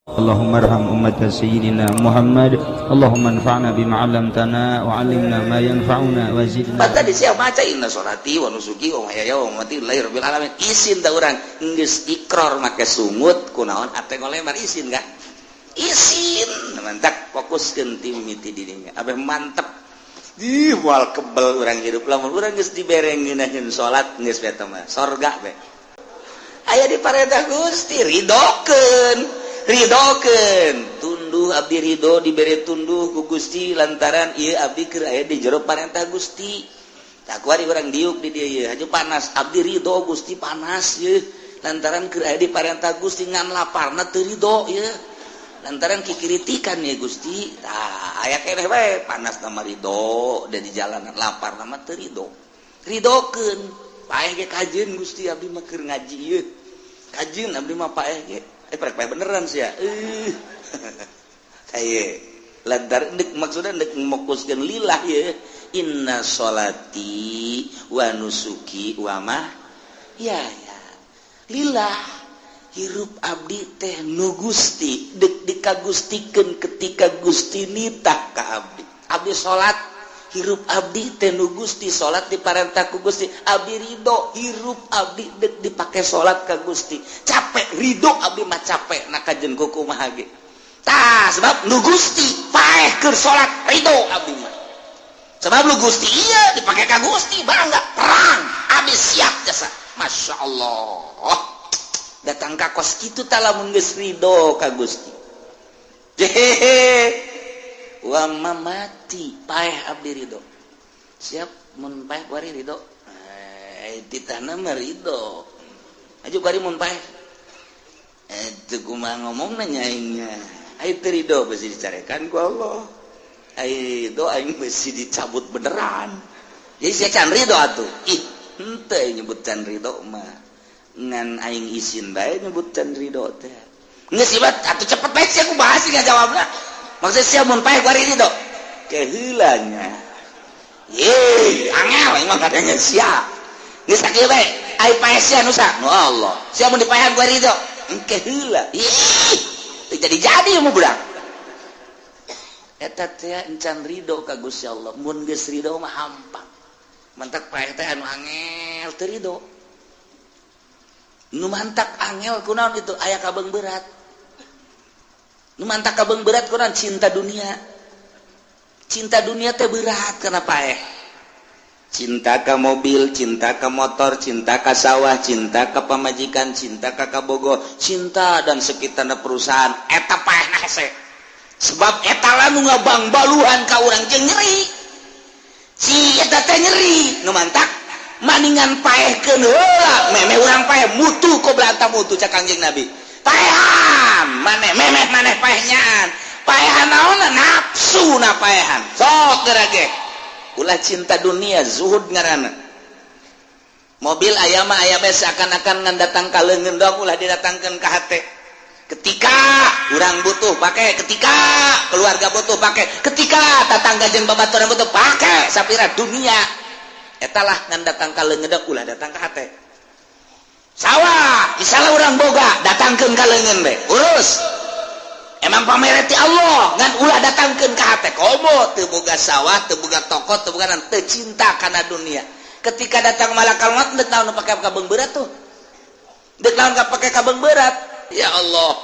اللهم ارحم أمة سيدنا محمد. اللهم انفعنا بما علمتنا وعلمنا ما ينفعنا وزدنا. Tadi siapa maca إن صلاتي ونسكي ومحياي ومماتي لله رب العالمين. Isin tah urang geus ikrar make sungut, kunaon ate ngolemar, isin kah? Isin. Mantap, fokuskeun ti mimiti dirinya. Abeh mantep. Di moal kebel urang hidup lamun urang geus dibere ngeunaheun salat, geus beta mah sorga be. Aya di parentah Gusti, ridokeun, ridokeun, tunduh. Abdi ridho dibere tunduh ku Gusti lantaran ieu abdi keur aya di jero parentah Gusti. Tak kuari urang diuk di dieu ieu haju panas, abdi ridho Gusti panas ieu lantaran keur aya di parentah Gusti, ngan laparna teu ridho ieu lantaran kikiritikan ya Gusti. Tah, aya keneh bae, panas nama ridho dan di jalanan, lapar nama teu ridho. Ridokeun paeh ge kajeun Gusti, abdi mah keur ngaji ieu kajeun, abdi mah paeh ge. Eh, prek paeh beneran sih ya. Eh, kayak lantar dek, maksudnya dek mokuskeun lillah ya. إن صلاتي ونسكي ومحياي لله. Hirup abdi teh nu Gusti, dek dikagustikeun ketika Gusti nitah ka abdi, abdi salat. Hirup abdi teh nu Gusti, salat diparentah ku Gusti, abdi ridho. Hirup abdi dek dipake salat ka Gusti, capek ridho abdi mah, capek nak kajen kuku mah ge. Tah, sebab nu Gusti. Paeh keur salat ridho abdi mah, sebab nu Gusti. Iya, dipake ka Gusti, bangga. Perang abdi siap jasa. Masya Allah, datang ka kos kitu tah lamun geus ridho ka Gusti. Jehehe, ومماتي paeh abdi ridho, siap mun paeh kuari ridho. Eh, ditana mah ridho aja kuari mun paeh. Eh, teu kumaha ngomongna nya aingnya. Aing teu ridho besi dicarekan ku Allah, aing ridho aing besi dicabut beneran. Jadi sia can ridho atuh. Ih, henteu nyebut can ridho mah, ngan aing isin bae nyebut can ridho teh. Geus sih atuh, cepet bae sia, kumaha sih ngajawabna? Maksud sia mun paeh kuari ridho keheulanya. Ye, angel emang kadangnya sia. Geus sakieu bae. Ai paeh sia nu sa? Nu Allah. Sia mun dipaehan kuari ridho? Engke heula. Ih, teu jadi-jadi mu budak. Eta teh encan ridho ka Gusti Allah. Mun geus ridho mah hampang. Mantak paeh teh anu angel teu ridho. Nu mantak angel kunaon itu aya kabeung berat. Nu mantak kabeung berat kunaon? Cinta dunia. Cinta dunia teh berat karena paeh. Cinta ke mobil, cinta ke motor, cinta ke sawah, cinta ke pamajikan, cinta ke kabogo, cinta dan sekitarna perusahaan. Eta paeh na hese. Sebab eta lah nu ngabang baluhan ka urang jeung nyeri. Si eta teh nyeri, nu mantak maningan paehkeun heula, memeh urang paeh. موتوا قبل أن تموتوا cak Kangjeng Nabi. Paehan maneh, memeh maneh paehnyaan. Paehan naon? Nafsu na paehan. Sok geura ge. Ulah cinta dunia, zuhud ngaranna. Mobil aya mah aya bae, seakan-akan ngan datang ka leungeun doang, ulah didatangkeun ka hate. Ketika urang butuh pakai, ketika keluarga butuh pakai, ketika tetangga jeung babaturan butuh pakai. Sapira dunia eta lah, ngan datang ka leungeun doang, ulah datang ka hate. Sawah misalnya urang boga, datangkeun ka leungeun bae, urus emang pamere ti Allah, ngan ulah datangkeun ka hate. Komo teu boga sawah, teu boga toko, teu boga, teu cinta kana dunia. Ketika datang malakal maut, dek naon pake kabeung berat tuh? Dek naon pake kabeung berat? Ya Allah,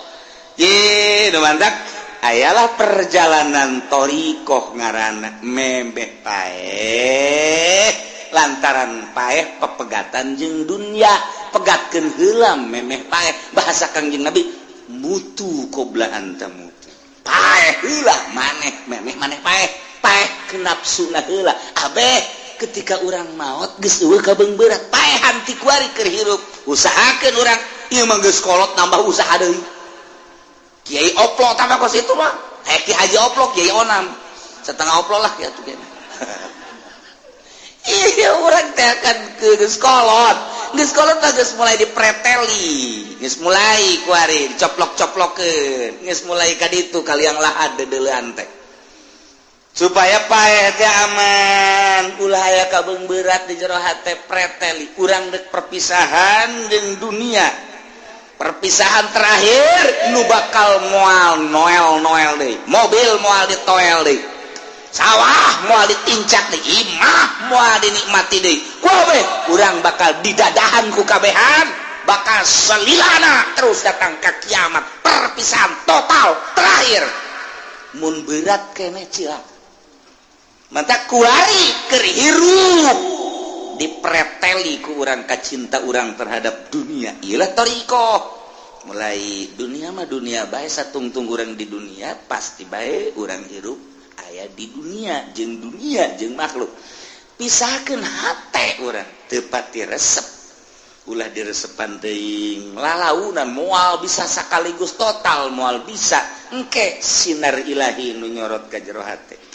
ye, nu mantak ayalah perjalanan thoriqoh ngaranna memeh paeh lantaran paeh pepegatan jeung dunia. Pegatkeun heula memeh paeh. Bahasa Kangjeng Nabi, موتوا قبل أن تموتوا. Paeh heula maneh, memeh maneh paeh, paeh ke nafsuna heula. Abeh ketika urang maot geus eueuh kabeung berat, paehan ti kuari keur hirup. Usahakeun urang ieu mah, geus kolot nambah usaha deui. Kiai oplo tambah kos itu mah. Eh, Ki Haji oplo, Kiai Onam setengah oplo lah ya tuh. Iya, urang teh akan ke geus kolot, geus kolot mah geus mulai dipreteli, geus mulai kuari dicoplok-coplokeun, geus mulai ka ditu kaliang lahat deudeulean teh supaya paeh teh aman, ulah aya kabeung berat di jero hate. Preteli urang dek perpisahan jeung dunia. Perpisahan terakhir nu bakal moal noel noel deui, mobil moal ditoel deui, sawah moal ditincak deui, imah moal dinikmati deui. Kabeh urang bakal didadahan ku kabehan, bakal selilana terus datang ke kiamat. Perpisahan total terakhir, mun berat kene cilaka. Mata kuari keur hirup dipreteli ku urang kacinta urang terhadap dunia. Iyalah, thoriqoh mulai dunia mah dunia bae, satungtung urang di dunia pasti bae urang hirup aya di dunia jeung dunia jeung makhluk. Pisahkeun hate urang, teu pati resep, ulah diresepan teuing lalaunan. Moal bisa sekaligus total, moal bisa. Engke sinar ilahi nu nyorot ka jero hate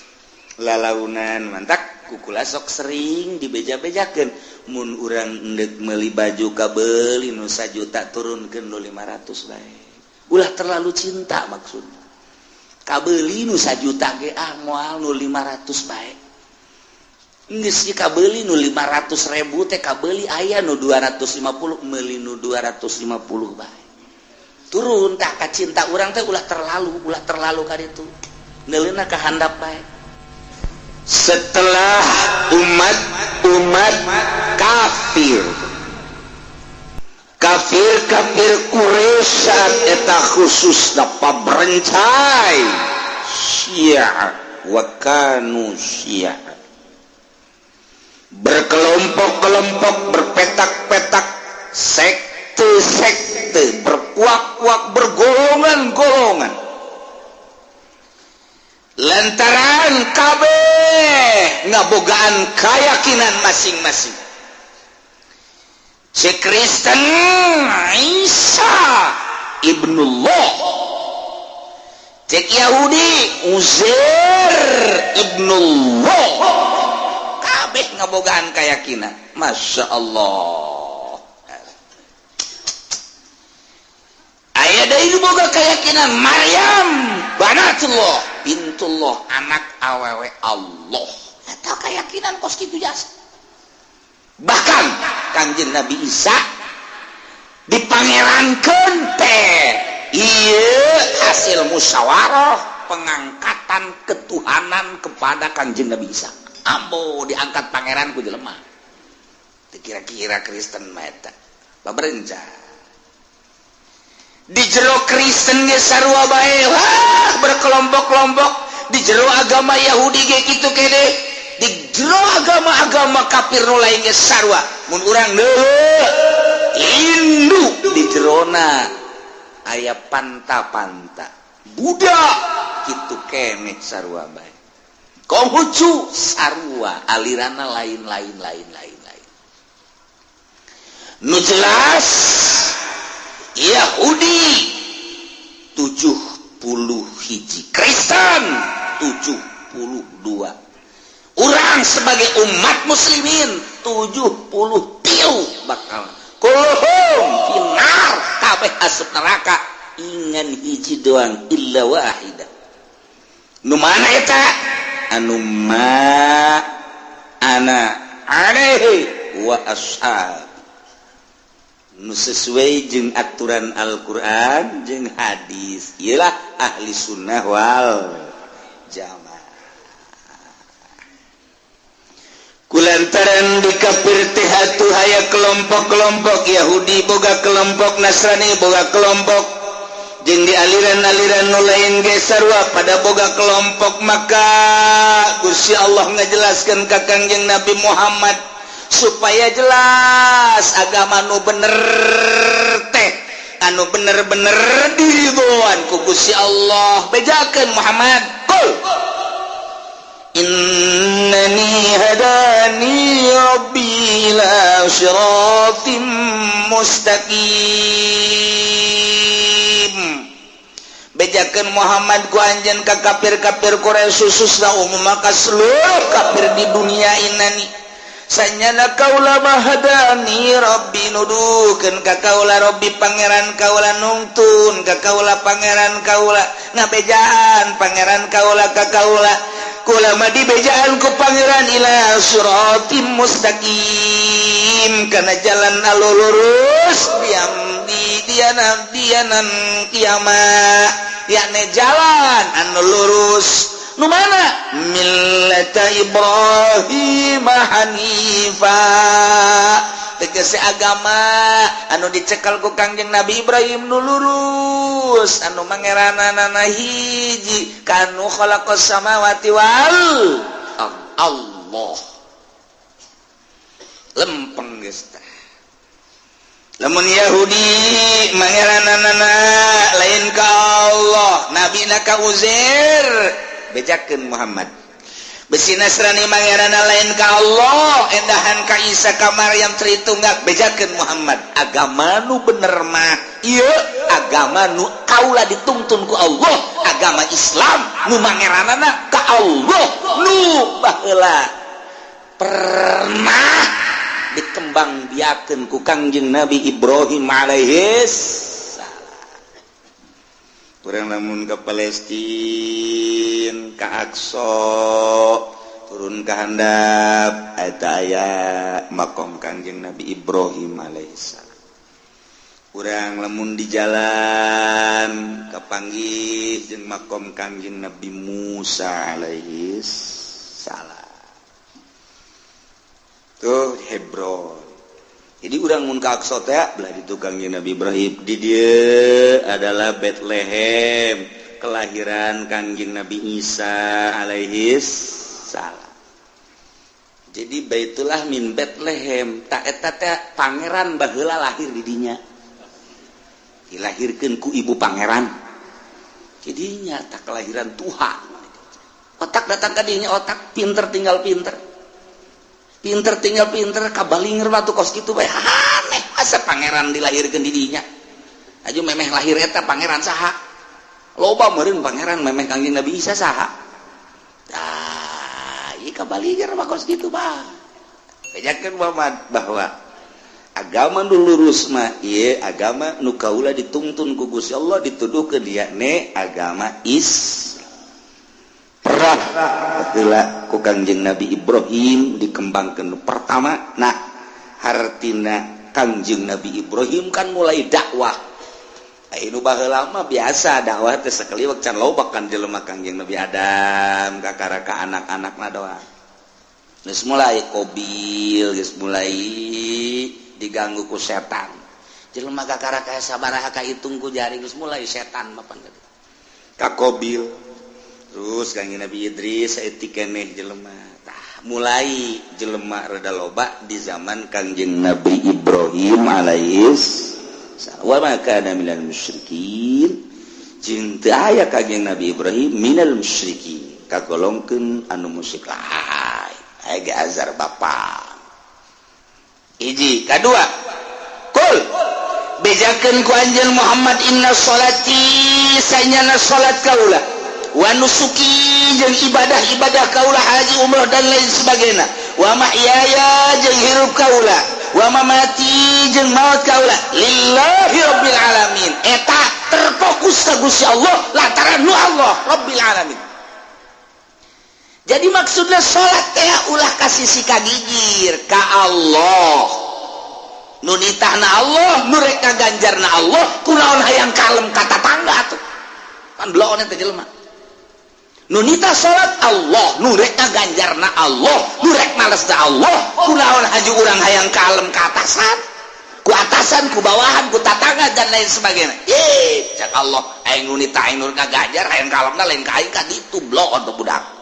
lalaunan. Mantak kukula sok sering dibeja-bejakeun, mun urang endek meuli baju kabeuli nu sajuta, turunkeun nu 500 bae, ulah terlalu cinta. Maksudna kabeuli nu sajuta ge, ah, moal, nu 500 bae. Geus kabeuli nu 500 ribu teh, kabeuli aya nu 250, meuli nu 250 bae, turun. Tak kacinta urang teh ulah terlalu, ulah terlalu ka ditu, neuleuna ka handap bae. Setelah umat-umat kafir, kafir-kafir Quraisy saat eta, khusus pabrencai Syiah wa kanu Syiah, berkelompok-kelompok, berpetak-petak, sekte-sekte, berpuak-puak, bergolongan-golongan, lantaran kabeh ngabogaan keyakinan masing-masing. Si Kristen, Isa ibnullah. Cek Yahudi, Uzair ibnullah. Kabeh ngabogaan keyakinan. Masya Allah, aya deui boga keyakinan Maryam banatullah, bintullah, anak awewe Allah. Eta keyakinan kos kitu jasa. Bahkan Kangjeng Nabi Isa dipangerankeun teh iya hasil musyawarah pengangkatan ketuhanan kepada Kangjeng Nabi Isa. Ambo diangkat pangeran ku jelema. Teu kira-kira Kristen mah eta baberenca. Di jero Kristen ge sarua bae, wah, berkelompok-kelompok. Di jero agama Yahudi ge kitu kene, di jero agama-agama kafir nu lain ge sarua. Mun urang deuleu Hindu, di jerona aya panta-panta. Buddha kitu keneh, sarua bae. Konghucu sarua, aliranna lain-lain, lain lain lain. Nu jelas Yahudi 71, Kristen 72, urang sebagai umat muslimin 73, bakal kulluhum finnar, kabeh asup neraka ingan hiji doang, illa wahida. Nu mana eta? Anu ma ana alaihi wa ashab, nu sesuai jeung aturan Al-Qur'an jeung hadis, ialah ahli sunnah wal jamaah. Kulantaran di kafir teh atuh aya kelompok-kelompok, Yahudi boga kelompok, Nasrani boga kelompok, jeung di aliran-aliran nu lain ge sarua pada boga kelompok, maka Gusti Allah ngajelaskeun ka Kangjeng Nabi Muhammad supaya jelas agama nu bener teh anu bener-bener diridhoan ku Gusti Allah. Bejakeun Muhammad, qul innani hadani rabbi ila siratim mustaqim. Bejakeun Muhammad ku anjeun ka kafir-kafir Quraisy, khususna umum maka seluruh kafir di dunia, innani sanyana kaula mah hadani rabbi, nuduhkeun ka kaula rabbi pangeran kaula, nungtun ka kaula pangeran kaula, ngabejaan pangeran kaula ka kaula. Kula mah dibejaan ku pangeran ila siratim mustaqim, kana jalan anu lurus. Diam di diana dianan kiamat, yakni jalan anu lurus. Nu mana? Millata Ibrahim hanifa, tegese agama anu dicekal ku Kangjeng Nabi Ibrahim, nu lurus, anu mangeranana hiji kanu khalaqas samawati wal Allah. Lempeng geus tah. Lamun Yahudi mangeranana lain ka Allah, nabi ka Uzair, bejakeun Muhammad. Besi Nasrani mangerana lain ka Allah, endahan ka Isa ka Maryam Tritunggal, bejakeun Muhammad. Agama nu bener mah ieu, agama nu kaula dituntun ku Allah, agama Islam nu mangeranana ka Allah, nu baheula pernah dikembang biakeun ku Kangjeng Nabi Ibrahim alaihis salam. Kurang lamun ke Palestina, ke Aqsa, turun ke handap eta aya makom Kangjeng Nabi Ibrahim alaihissalam. Kurang lamun di jalan kapanggih jeung makom Kangjeng Nabi Musa alaihis salam tuh di Hebron. Jadi urang mun ka Aqsa teh belah ditu Kangjeng Nabi Ibrahim, di dieu adalah Bethlehem, kelahiran Kangjeng Nabi Isa alaihis salam. Jadi Baitullah min Bethlehem tak eta teh pangeran baheula lahir di dinya, dilahirkeun ku ibu pangeran. Jadinya tak kelahiran Tuhan, otak datang ke dinya, otak pinter tinggal pinter, pinter tinggal pinter, kabalinger batu kos gitu bae. Aneh, asa pangeran dilahirkeun di dinya aju memeh lahir eta pangeran saha? Loba meureun pangeran memeh Kangjeng Nabi Isa saha? Tah, ieu kabalinger mah kos kitu bah. Bejakeun Muhammad bahwa agama nu lurus mah ieu, agama nu kaula dituntun ku Gusti Allah, dituduhkeun dia ne agama Islam. Heula ku Kangjeng Nabi Ibrahim dikembangkan pertama. Nah, hartina Kangjeng Nabi Ibrahim kan mulai dakwah. Anu baheula mah biasa dakwah teh sakali can loba kan jelema. Kangjeng Nabi Adam kakara ka anak-anakna doang. Geus mulai Kobil, geus mulai diganggu ku setan. Jelema kakara kaya sabaraha kahitung ku jari, geus mulai setan mapan ka Kobil. Terus Kangjeng Nabi Idris saeutik keneh jelema. Tah, mulai jelema rada loba di zaman Kangjeng Nabi Ibrahim alaihis. Wa ma kana minal musyrikin, jeung teu aya Kangjeng Nabi Ibrahim minal musyrikin, kagolongkeun anu musyrik lain. Aya ge Azar bapa. Hiji, kadua, kul, bejakeun ku anjeun Muhammad, inna sholati, sanyana salat kaula, wa nusuki, jeung ibadah-ibadah kaula, haji, umroh dan lain sebagainya, wa mahyaya, jeung hirup kaula, wa mamati, jeung maut kaula, lillahi rabbil alamin. Eta terfokus ka Gusti Allah lantaran nu Allah rabbil alamin. Jadi maksudnya salat teh ulah kasih si kagigir ka Allah, nu nitahna Allah, nu rek ngaganjarna Allah. Kunaon hayang kalem ka tatangga tuh kan bloon eta jelema? Nu nitah salat Allah, nu rek ngaganjarna Allah, nu rek malesna Allah. Kunaon haju urang hayang kalem ka atasan, ku atasan, ku bawahan, ku tatangga dan lain sebagainya? Ih, cak Allah, aing nu nitah, aing nu ngaganjar, hayang kalemna lain ka aing, ka ditu. Bloon tuh budak.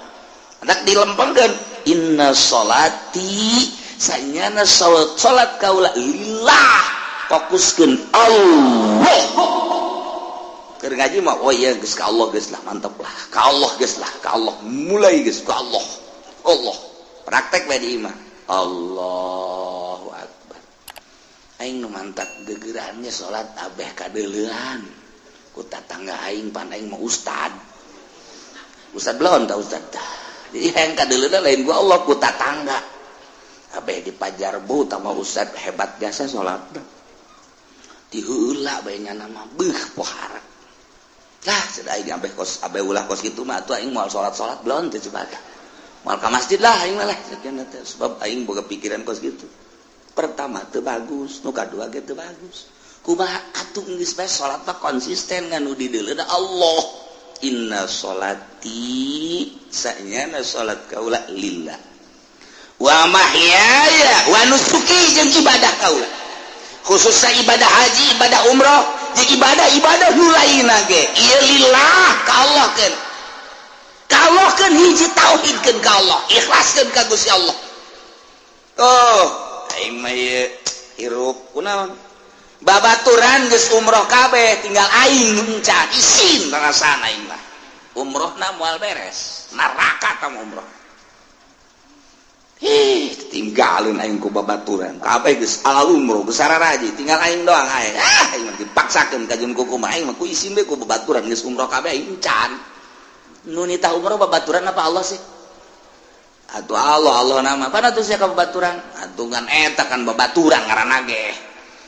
Hendak dilempengkeun, inna sholati, sanyana salat, salat kaula, lillah, fokuskeun Allah. Keur ngaji mah, oh iya, geus ka Allah geus lah, mantap lah, ka Allah geus lah, ka Allah, mulai geus ka Allah. Allah praktek bae di imah. Allahu akbar, aing nu mantak gegerannya salat abeh kadeuleuan ku tatangga aing, pan aing mah ustad. Ustad belon tah, ustad tah. Jadi hayang kadeuleuan lain gua Allah, ku tatangga. Abeh dipajarbu tama ustad hebat jasa salat diheula bae nya nama beuh pohara lah. Sudah, aing abeh kos abeh ulah kos kitu mah atuh aing moal salat-salat belon teh coba. Moal ka masjid lah aing mah lah, sebab aing boga pikiran kos gitu. Pertama teu bagus, nu kadua ge teu bagus. Kumaha atuh geus bae salat mah konsisten ngan nu dideuleuh Allah. Inna sholati sanyana salat kaula lillah wa mahyaya wa nusuki jeung ibadah kaula, khususnya ibadah haji, ibadah umroh, jeung ibadah-ibadah nu lainna ge ieu lillah ka Allah keun, ka Allah keun, hiji tauhidkeun ka Allah, ikhlaskeun ka Gusti Allah. Oh, aing mah ieu hirup kunaon, babaturan geus umroh kabeh tinggal aing encan, isin rasana aing mah. Umrohna moal beres, neraka tam umroh. Ih, tinggalin aing ku babaturan kabeh geus ala umroh, geus sararaji, tinggal aing doang aing. Ah, aing mah dipaksakeun ka jeung kumaha, aing mah ku isin we ku babaturan geus umroh kabeh aing encan. Nu nitah umroh babaturan apa Allah sih? Atuh Allah, Allah nama pana tuh sia ka babaturan atuh, ngan eta kan babaturan ngaranna ge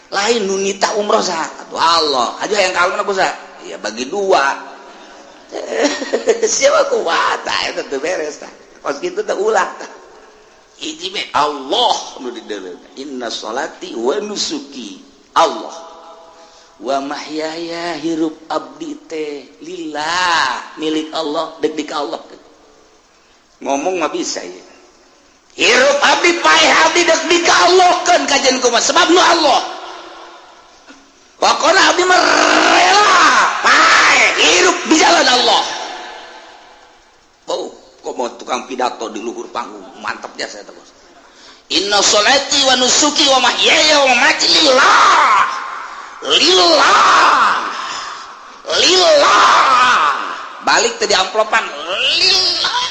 lain. Nu nitah umroh saha atuh? Allah aja yang kalem ku saha ya, bagi dua siapa kuat tah eta teu beres tah. Kos kitu teh ulah tah, hiji be Allah nu dideuleu. Inna sholati wa nusuki Allah wa mahyaya, hirup abdi teh lillah, milik Allah, dek dik Allah. Ngomong mah bisa ya, hirup abdi, paeh abdi dek dik Allah kan kajian kumaha, sebab nu Allah. Pokoknya abdi mah rela paeh hirup di jalan Allah. Oh, kok mau tukang pidato di luhur panggung, mantap jasa terus. Inna sholati wa nusuki wa mahyaya wa mamati lillah, lillah, lillah. Balik tadi amplopan lillah.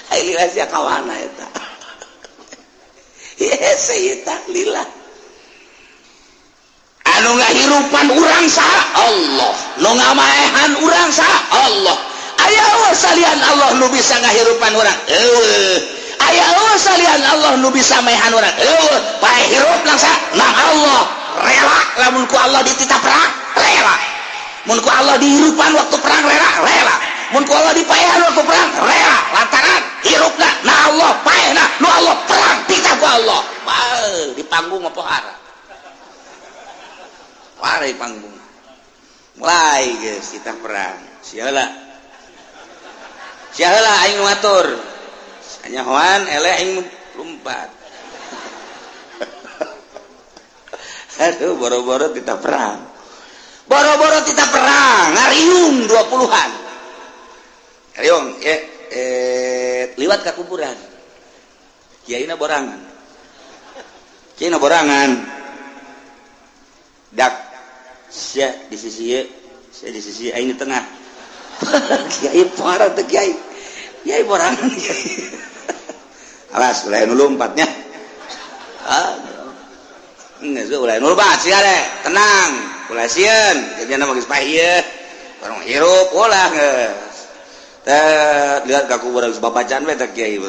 Ai lillah sia kawana eta? Yes, eta lillah. Anu ngahirupan urang saha? Allah. Nu ngamaehan urang saha? Allah. Aya eueuh salian Allah nu bisa ngahirupan urang? Eueuh. Aya eueuh salian Allah nu bisa maehan urang? Eueuh. Paeh hirup nang saha? Nang Allah. Rela lamun ku Allah dititah perang, rela. Mun ku Allah dihirupan waktu perang, rela, rela. Mun ku Allah dipaehan waktu perang, rela. Lantaran hirupna na Allah, paehna nu Allah, perang titah ku Allah. Wah, di panggung apa pohara. Warai panggung. Mulai guys kita perang. Siala. Siala aing nu ngatur. Nyahoan eleh aing lompat. Aduh, boro-boro kita perang. Boro-boro kita perang, ngariung 20-an. Ngariung, ya, liwat ke kuburan. Kiaina borangan. Kiaina borangan. Dak sia di sisi ieu, sia di sisi aing di tengah. Kiai parah teh kiai. Kiai borangan kiai. Alas, ulah nu lompatnya. Ah. Geus ulah nu lompat sia deh, tenang. Ulah sieun, jadinya mah geus paeh ieu. Barang hirup ulah geus. Teh lihat ka kuburan geus babacaan we teh kiai.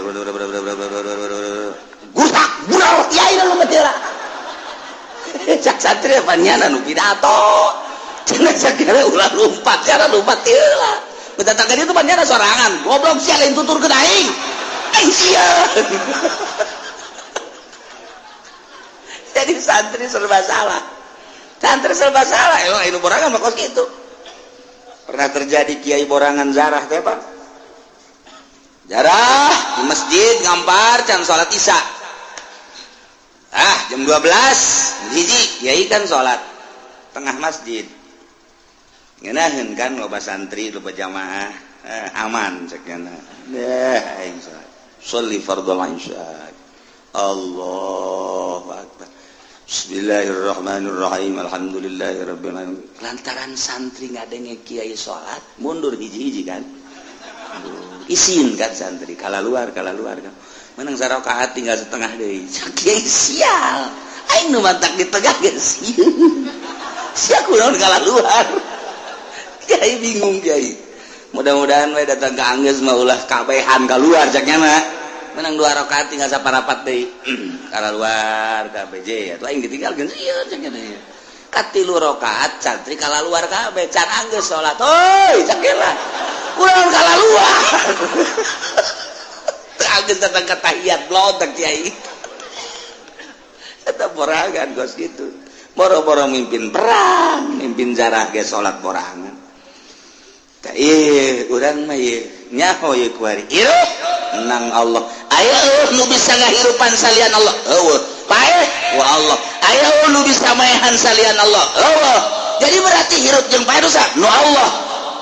Gusak, bural kiai nu lompat heula. Cak santri panyana nu pidato. Cenah sakira ulah lompat, cara lompat heula. Mendatangkan itu panyana sorangan. Goblok sia, lain tuturkeun aing. Aing sieun. Jadi santri serba salah. Santri serba salah. Emang anu borangan mah kos kitu. Pernah terjadi kiai borangan zarah teh, Pak. Jarah di masjid ngampar can salat Isya. Ah, jam 12 hiji kiai kan salat tengah masjid. Ngeunaheun kan loba santri, loba jamaah, aman cek nya. Deh aing salat. Sholli fardhol isya. Allahu akbar. Bismillahirrahmanirrahim. Alhamdulillahirabbil alamin. Lantaran santri ngadenge kiai salat, mundur hiji-hiji kan. Aduh, isin kan santri, kala luar kan. Menang sarakaat tinggal setengah deui. Kiai sial. Aing nu mantak di tengah ge sieun. Sia kunaon kala luar. Kiai bingung kiai. Mudah-mudahan we datang ke anggeus mah ulah kabehan kaluar cak nya mah. Menang 2 rakaat tinggal saparapat deui. Kala luar kabeh atuh aing ditinggalkeun sieun cak nya deui. Katilu rakaat santri kala luar kabeh can anggeus salat. Hoi cak lah. Kunaon kala luar. Teu anggeus datang ka tahiyat blodak kiai. Eta borangan kos gitu. Boro-boro mimpin perang, mimpin jarah ge salat borangan. Tah ieu urang mah ieu nyaho ieu kuari. Hirup nang Allah. Aya nu bisa ngahirupan salian Allah. Eueuh. Paeh wa Allah. Aya nu bisa maehan salian Allah. Eueuh. Jadi berarti hirup jeung paeh dosa nu Allah.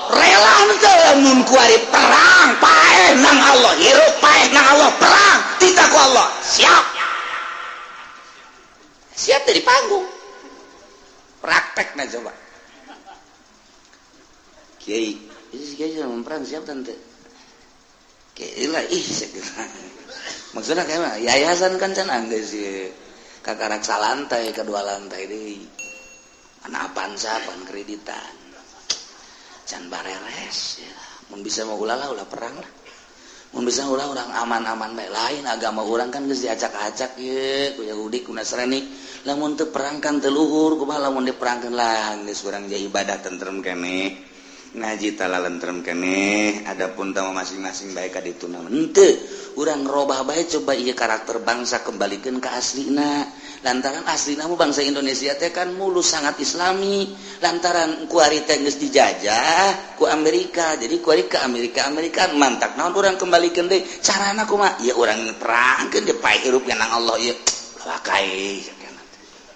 Rela teu lamun kuari perang paeh nang Allah, hirup paeh nang Allah, perang titah ku Allah. Siap. Siap dari panggung. Praktek nah coba. Kiai, ini kiai sama perang siap tante. Kiai lah ih segera. Maksudnya kayak mah yayasan kan can anggeus sih. Kakarak salantai kedua lantai deui. Anak Avanza pan kreditan. Can bareres ya. Mun bisa mau ulah lah ulah perang lah. Mun bisa ulah urang aman-aman bae, lain agama urang kan geus diacak-acak ye ku Yahudi ku Nasrani. Lamun teu perang kan teu luhur, kumaha lamun diperangkeun lah geus urang jadi ibadah tentrem keneh. Ngaji tala lentrem keneh, adapun tama masing-masing bae ka ditu mah henteu. Urang robah bae coba ieu karakter bangsa, kembalikan ke aslina. Lantaran aslina mah bangsa Indonesia teh kan mulus, sangat islami, lantaran kuari teh geus dijajah ku Amerika, jadi kuari ke Amerika Amerika mantak naon urang kembalikan deui. Carana kumaha ya? Urang perangkeun dia paeh hirup nang Allah ieu wakai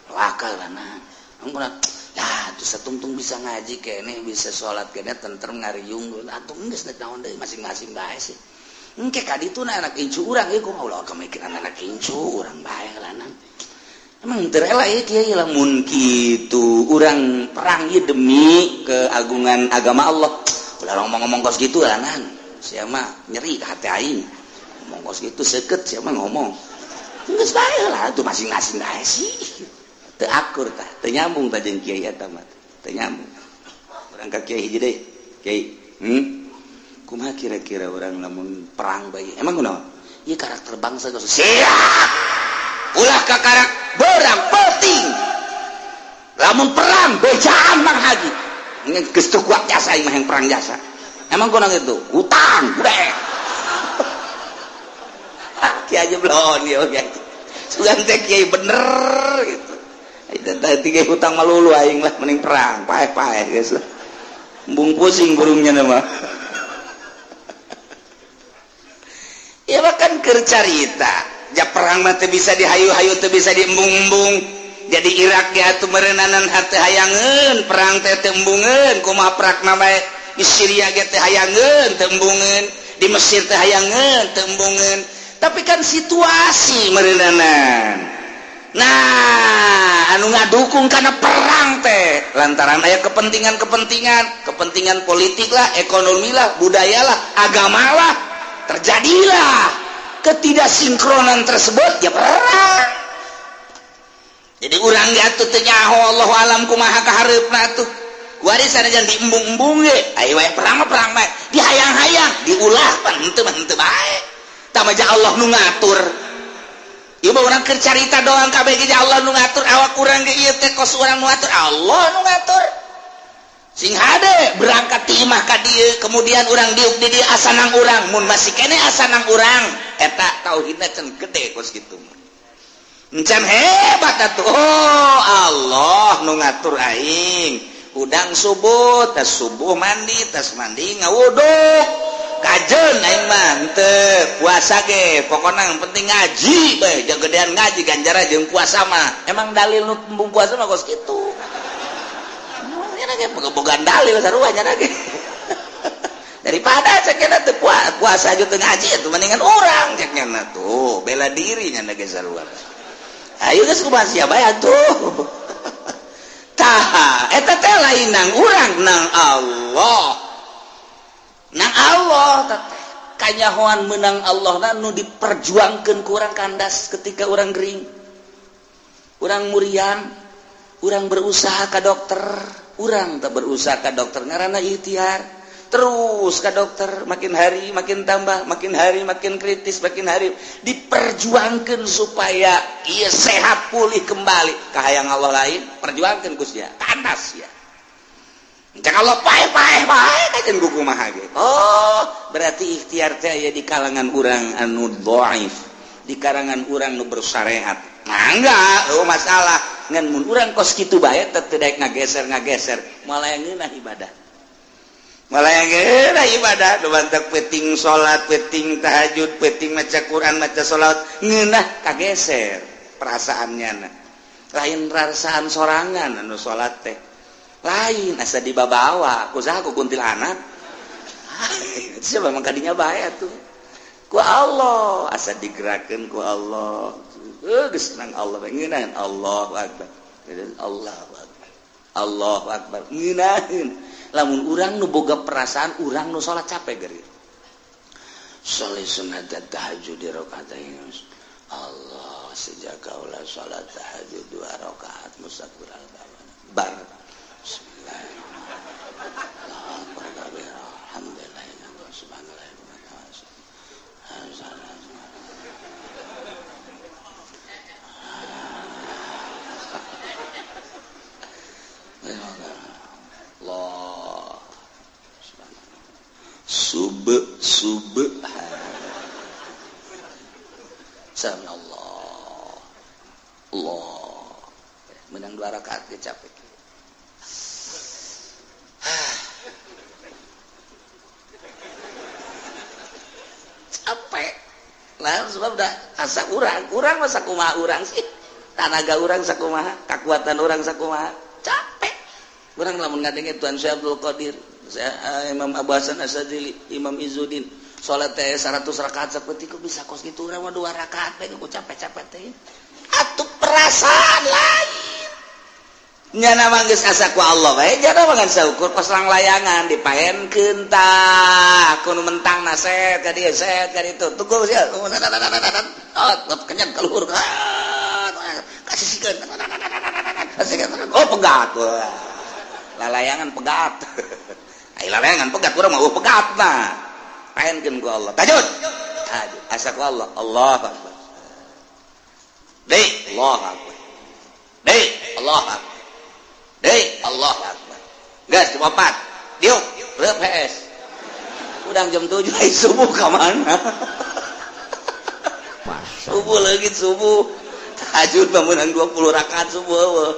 wakal lah. Ya tuh satungtung bisa ngaji kene, bisa sholat kene, tentrem ngariung atuh geus naon deui, masing-masing bae sih. Engke ka ditu na anak incu urang ieu kumaha? Ulah kemikiran anak incu urang bae lah. Emang teu rela ieu kiai lamun kitu urang perang ieu demi keagungan agama Allah. Ulah ngomong-ngomong kos kitu lah nang. Sia mah nyeri ka hati aing. Ngomong kos kitu seukeut sia mah ngomong. Geus bae lah tuh masing-masing bae sih. Teu akur tah, teu nyambung tah jeung kiai eta mah. Teu nyambung. Urang ka kiai hiji deui. Kiai, Kumaha kira-kira urang lamun perang bae? Emang kunaon? Ieu karakter bangsa geus siap. Ulah kakarak berang penting. Lamun perang bejaan Mang Haji. Geus teu kuat jasa aing mah yang perang jasa. Emang kunaon itu? Hutang, udah. Kiai aja belum ya, kiai. Sugan teh kiai bener gitu. Tadi hutang malulu aing lah mending perang, paeh-paeh geus lah. Embung pusing burungnya nama. Ya bahkan keur carita, ja perang mah teu bisa dihayu-hayu, teu bisa diembung-embung. Jadi Irak ge atuh meureunanan hate hayangeun, perang teh teu embungeun, kumaha prakna bae. Di Syria ge teu hayangeun, teu embungeun. Di Mesir teu hayangeun, teu embungeun. Tapi kan situasi meureunanan. Nah, anu ngadukung karena perang teh lantaran aya kepentingan-kepentingan, kepentingan politik lah, ekonomi lah, budaya lah, agama lah, terjadilah ketidaksinkronan tersebut ya perang. Jadi urang ge atuh teu nyaho, Allahu alam kumaha kahareupna atuh. Warisan jangan diembung-embung ge, ayo wae perang mah perang bae, dihayang-hayang, diulah pan henteu mah henteu bae. Tamaja Allah nu ngatur. Ieu mah urang keur carita doang kabeh ge, Allah nu ngatur awak urang ge ieu teh kos urang nu ngatur, Allah nu ngatur. Sing hade berangkat ti imah ka dieu, kemudian urang diuk di dieu asanang urang, mun masih kene asanang urang eta tauhidna can gede kos kitu. Encan hebat atuh. Oh, Allah nu ngatur aing. Udang subuh, tas subuh mandi, tas mandi ngawuduk. Kajen aing mah henteu puasa ge, pokona yang penting ngaji bae, jeung gedean ngaji ganjaran jeung puasa mah. Emang dalil nu embung puasa mah kos kitu. Nya ge bogaan dalil sarua nya ge. Daripada cek nya teu puasa aja teu ngaji atuh mendingan urang cek nya tuh bela diri nya ge sarua. Ayo geus kumaha sia bae atuh. Tah, eta teh lain nang urang, nang Allah. Nang Allah teh kanyahoan menang Allah na nu diperjuangkeun ku urang kandas ketika urang gering. Urang muriang, urang berusaha ka dokter, urang teh berusaha ka dokter ngaranna ikhtiar. Terus ke dokter, makin hari makin tambah, makin hari makin kritis, makin hari diperjuangkan supaya ia sehat pulih kembali. Kahayang Allah lain perjuangkan kusnya kandas ya. Cek Allah paeh paeh paeh kajen kumaha ge. Oh, berarti ikhtiar teh aya di kalangan urang anu dhaif, di kalangan urang nu bersyariat. Mangga, oh masalah. Ngan mun urang kos kitu bae teu daek ngageser-ngageser, malah yang ngeunah ibadah. Malah yang ngeunah ibadah, nu bantak peuting salat, peuting tahajud, peuting maca Quran, maca salat, ngeunah kageser perasaannya na. Lain rasaan sorangan anu salat teh. Lain asa dibabawa, ku saha ku kuntilanak. Siapa memang kadinya bae tuh. Ku Allah asa digerakkeun ku Allah. Geus nang Allah ngeunaheun Allahu akbar. Allahu akbar. Allahu akbar. Ngeunaheun. Lamun urang nu boga perasaan urang nu salat capek geuring. Sholli sunat tahajud di rakaatain. Allah sejak kaula salat tahajud 2 rakaat mustaqbil bar. Bismillahirrahmanirrahim. Allahu akbar kabira. Alhamdulillah subhanallah. Allah sub sub sami Allah Allah menang 2 rakaat ge capek. Capek lah sebab dah asa urang mah sakumaha urang sih, tanaga urang sakumaha, kakuatan urang sakumaha, capek urang lamun ngadenge Tuan Syekh Abdul Qadir, Imam Abu Hasan Asy-Syadzili, Imam Izzuddin salat teh 100 rakaat sapeutih kok bisa kos kitu urang mah 2 rakaat bae ku capek-capek teh. Atuh perasaan lain nyana mah geus asa ku Allah bae, jana mah ngan saukur kos langlayangan dipaenkeun tah ku nu mentang naset ka dieu set ka ditu tuku sia oh kenyang ka luhur kasisikeun oh pegat lalayangan pegat ai lalayangan pegat urang mah pegat nah paenkeun ku Allah tahajud tahajud asa ku Allah Allahu akbar deui Allahu akbar deui Allahu akbar deui Allahu akbar geus jam 4 diuk reup PS udang jam 7 ai subuh ka mana subuh leungit subuh tahajud mah meunang 20 rakaat subuh eueuh.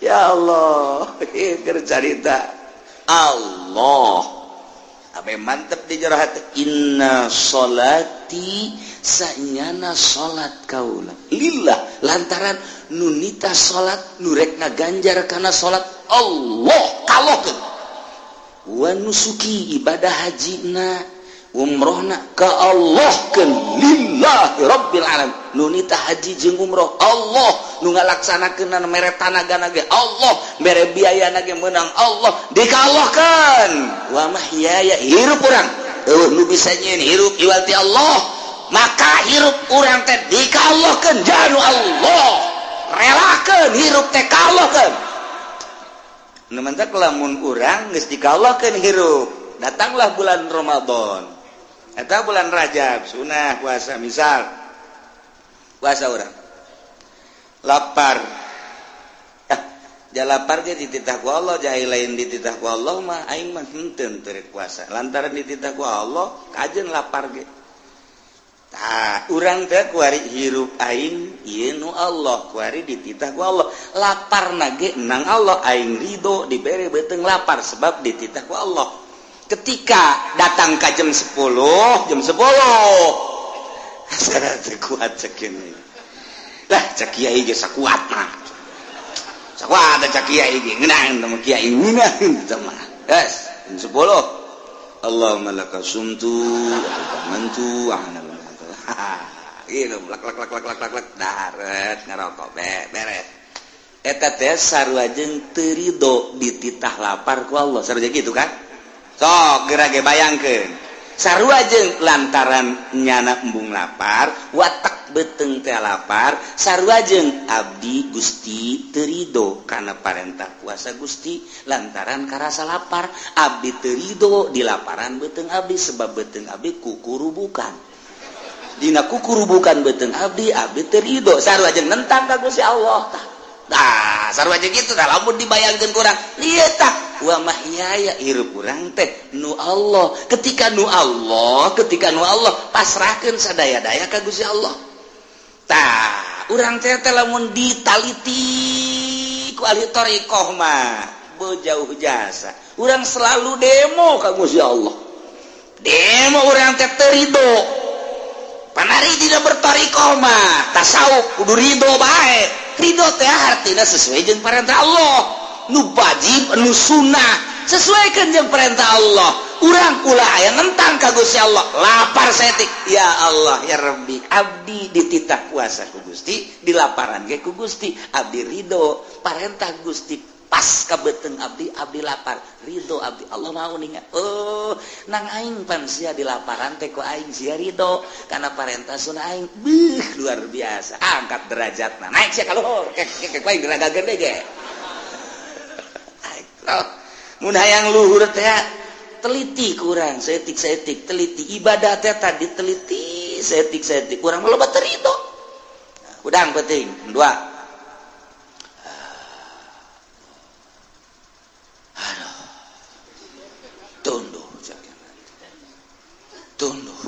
Ya Allah, ieu keur carita Allah. Abe mantep di jero hati inna sholati sanyana salat kaula lillah lantaran nunita salat nu rek ngaganjar kana salat Allah kalohkeun wa nusuki ibadah hajina umrohna ka Allah keun lillahi rabbil alamin nunita haji jeung umroh Allah nu ngalaksanakeun mere tanagana ge Allah mere biayana ge meunang Allah dikalohkeun wa mahyaya hirup urang eueuh nu bisa nyieun hirup iwal ti Allah maka hirup urang teh dikalohkeun janu Allah relakeun hirup teh kalohkeun nu mantak lamun urang geus dikalohkeun hirup datanglah bulan Ramadan atau bulan Rajab sunah puasa misal puasa orang lapar ja lapar ge dititah ku Allah ja lain dititah ku Allah mah aing mah henteu teu puasa lantaran dititah ku Allah kajeun lapar ge tah urang teh kuari hirup aing ieu nu Allah kuari dititah ku Allah laparna ge nang Allah aing ridho dibere beuteung lapar sebab dititah ku Allah. Ketika datang ke jam 10, jam 10 asana teu kuat cek ini. Lah cek kiai ge sakuat mah. Sakuat cek kiai ge ngeunaheun teh kiai ngeunaheun teh mah. Geus, jam 10. Allahumma laka sumtu wa amantu wa ana gitu lak lak lak lak lak lak daret ngarokok beres. Eta teh sarua jeung teu rido dititah lapar ku Allah. Sarua gitu kan? Sok geura ge bayangkeun sarua jeung lantaran nyana embung lapar watak beuteung teh lapar sarua jeung abdi Gusti teu rido kana parentah kuasa Gusti lantaran karasa lapar abdi teu rido di laparan beuteung abdi sebab beuteung abdi kukurubukan dina kukurubukan beuteung abdi abdi teu rido sarua jeung nentang ka Gusti Allah tah. Dah sarua jeung kitu tah, lamun dibayangkeun ku urang lieu tah, wa mahyaya, hirup urang teh nu Allah. Ketika nu Allah, ketika nu Allah, pasrahkeun sadaya-daya ka Gusti Allah. Tah, urang teh teh lamun ditaliti ku ahli thariqah mah bejauh jasa. Urang selalu demo ka Gusti Allah, demo urang teh teu ridho. Panari tidak berthariqah mah tasawuf kudu ridho bae. Ridho teh artinya sesuai jeung perintah Allah, nu wajib, nu sunnah, sesuaikan jeung perintah Allah. Urang ulah aya nentang ka Gusti Allah. Lapar saeutik, ya Allah, ya Rabbi, abdi dititah puasa ku Gusti, dilaparan ge ku Gusti, abdi ridho parentah Gusti. Pas ka beuteung abdi, abdi lapar, ridho abdi. Allah mau ninga, oh, nang aing pan sia dilaparan teh ku aing, sia ridho karena parentah sunah aing. Beuh, luar biasa, angkat derajatna, naik sia ka luhur. Kek kek ku aing diragakeun deui ge. Mun hayang luhur teh teliti kurang saeutik-saeutik, teliti ibadah teh tadi, teliti saeutik-saeutik, kurang loba teu ridho. Udang penting dua. Aduh, tunduh, tunduh.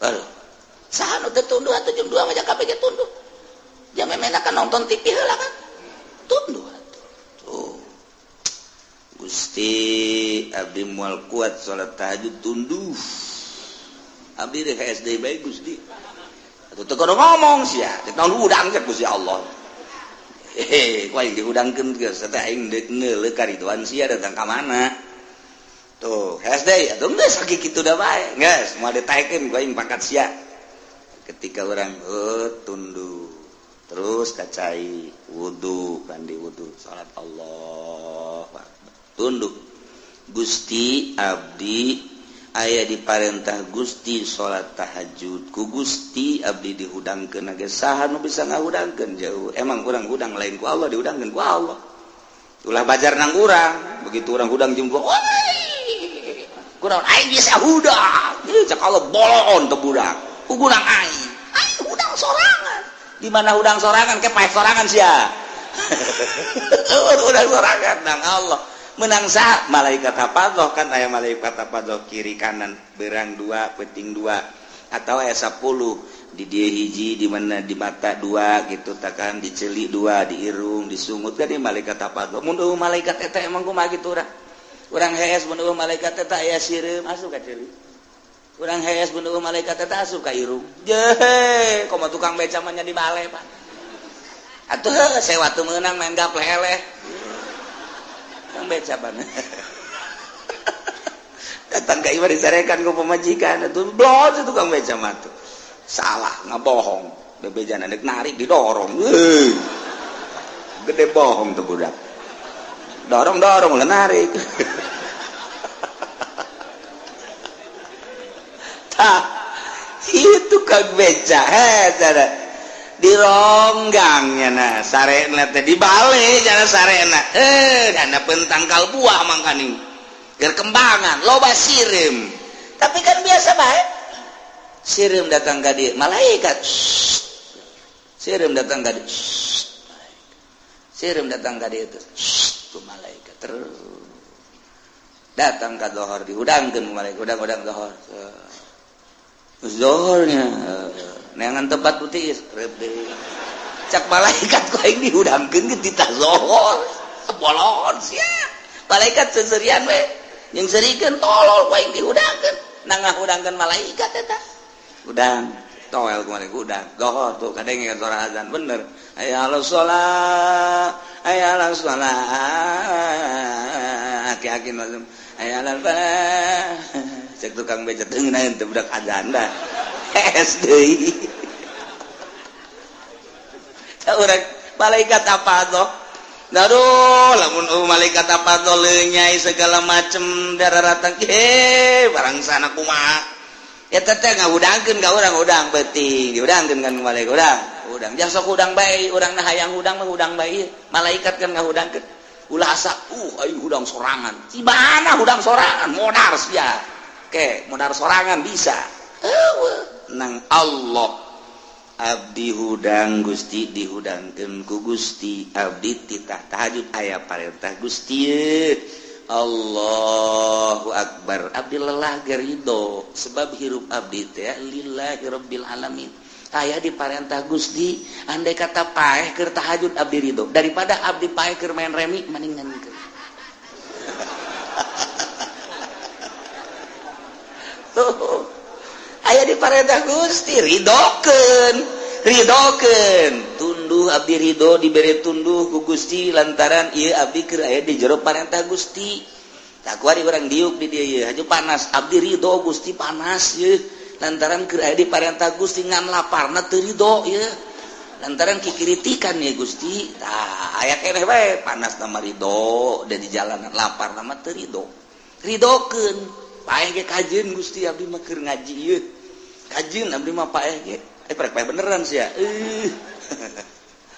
Aduh, saha nu teu tunduh atuh? Jam 2 mah kabeh ge tunduh. Jam memena kan nonton TV heula kan, tunduh atuh. Tuh, Gusti, abdi moal kuat salat tahajud, tunduh abdi deh. SD bae Gusti atuh, teu kudu ngomong sia, teh naon hudang cek Gusti Allah. Hehe, ku aing dihudangkeun geus teh, aing deuk neuleuh kariduan sia datang ka mana. Tuh, SD atuh geus sakitu da bae, geus moal ditaekeun ku aing pangkat sia. Ketika orang, oh, tunduh terus kacai wudu, mandi wudu, salat, Allah, tunduk. Gusti, abdi aya diparentah Gusti salat tahajud, ku Gusti abdi dihudangkeun ge. Saha nu bisa ngahudangkeun jauh? Emang urang hudang lain ku Allah, dihudangkeun ku Allah. Ulah bajar nang urang, begitu urang hudang jeung kurang aing bisa hudang. Cek Allah, bolon teu budak hudang aing, aing hudang sorangan. Di mana hudang sorangan? Ke paeh sorangan sia. Hudang sorangan nang Allah menang sah. Malaikat hafadzah kan aya, malaikat hafadzah kiri kanan, berang dua, peting dua, atau aya 10 di dia hiji, di mana di mata dua gitu, takan di celik dua, di irung, disungut kan di malaikat hafadzah. Mun eueuh malaikat eta emang kumaha gitu urang? Urang hees mun eueuh malaikat eta, aya sireum asup ka celik urang. Hees mun eueuh malaikat eta, asup ka irung. Jehe, komo tukang beca mah nya di bale, Pak. Atuh sewa teu meunang, main gaple eleh. Tukang beca pan datang ke imah disarekan ku pamajikan, atuh blos tukang beca mah tuh. Salah, ngabohong, bebejan dek narik didorong. Heuh. Gede bohong tuh budak. Dorong dorong lah, narik. Tah, itu kang beca he dironggangnya, nah, sarena teh dibalik jana sarena, eh, dana pentangkal buah mangkaning kembangan loba sirim. Tapi kan biasa bae sirim datang ka dieu malaikat, sirim datang ka dieu, sirim datang ka dieu tuh malaikat. Terus datang ka dohor, dihudangkeun malaikat, hudang-hudang dohor. Zohornya neangan tempat putih deui. Cak malaikat, ku aing dihudangkeun ke titah zohor, bolon sia. Malaikat seserian we yang serikeun, tolol, ku aing dihudangkeun. Nang ngahudangkeun malaikat eta hudang toel kemarin hudang dohor tuh, kadang suara azan bener, hayya ala sholat, hayya ala sholat, aki-aki langsung hayya ala falah. Cek tukang beca, teu ngeunaheun teu budak azan dah. Hees deui. Urang malaikat apa tuh? Aduh, lamun malaikat apa tuh lenyai segala macem darah ratang, eh, barang sana kumaha? Ya teh ngahudangkeun ka urang, hudang peuting, dihudangkeun kan malaikat, hudang, hudang. Jangan sok hudang bae, urang na hayang hudang mah hudang bae. Malaikat kan ngahudangkeun. Ulah asa, aing hudang sorangan. Cibana hudang sorangan, modar sia. Oke, modar sorangan bisa. Eueuh, nang Allah. Abdi hudang Gusti, dihudangkeun ku Gusti. Abdi titah tahajud, aya parentah Gusti. Allahu Akbar, abdi lelah ge ridho, sebab hirup abdi teh lillahi rabbil alamin. Aya diparentah Gusti, andai kata paeh keur tahajud abdi ridho, daripada abdi paeh keur main remi mendingan keur. Tuh aya diparentah Gusti, ridokeun, ridokeun, tunduh abdi ridho, dibere tunduh ku Gusti lantaran ieu abdi keur aya di jero parentah Gusti. Tak kuari urang diuk di dieu ieu haju panas, abdi ridho Gusti panas ieu lantaran keur aya di parentah Gusti, ngan laparna teu ridho ieu lantaran kikiritikan ya Gusti. Tah aya keneh bae panas na mah ridho, da di jalanan laparna mah teu ridho. Ridokeun paeh ge kajeun Gusti, abdi mah keur ngaji ieu kajeun abdi mah paeh ge. Prek paeh beneran sia.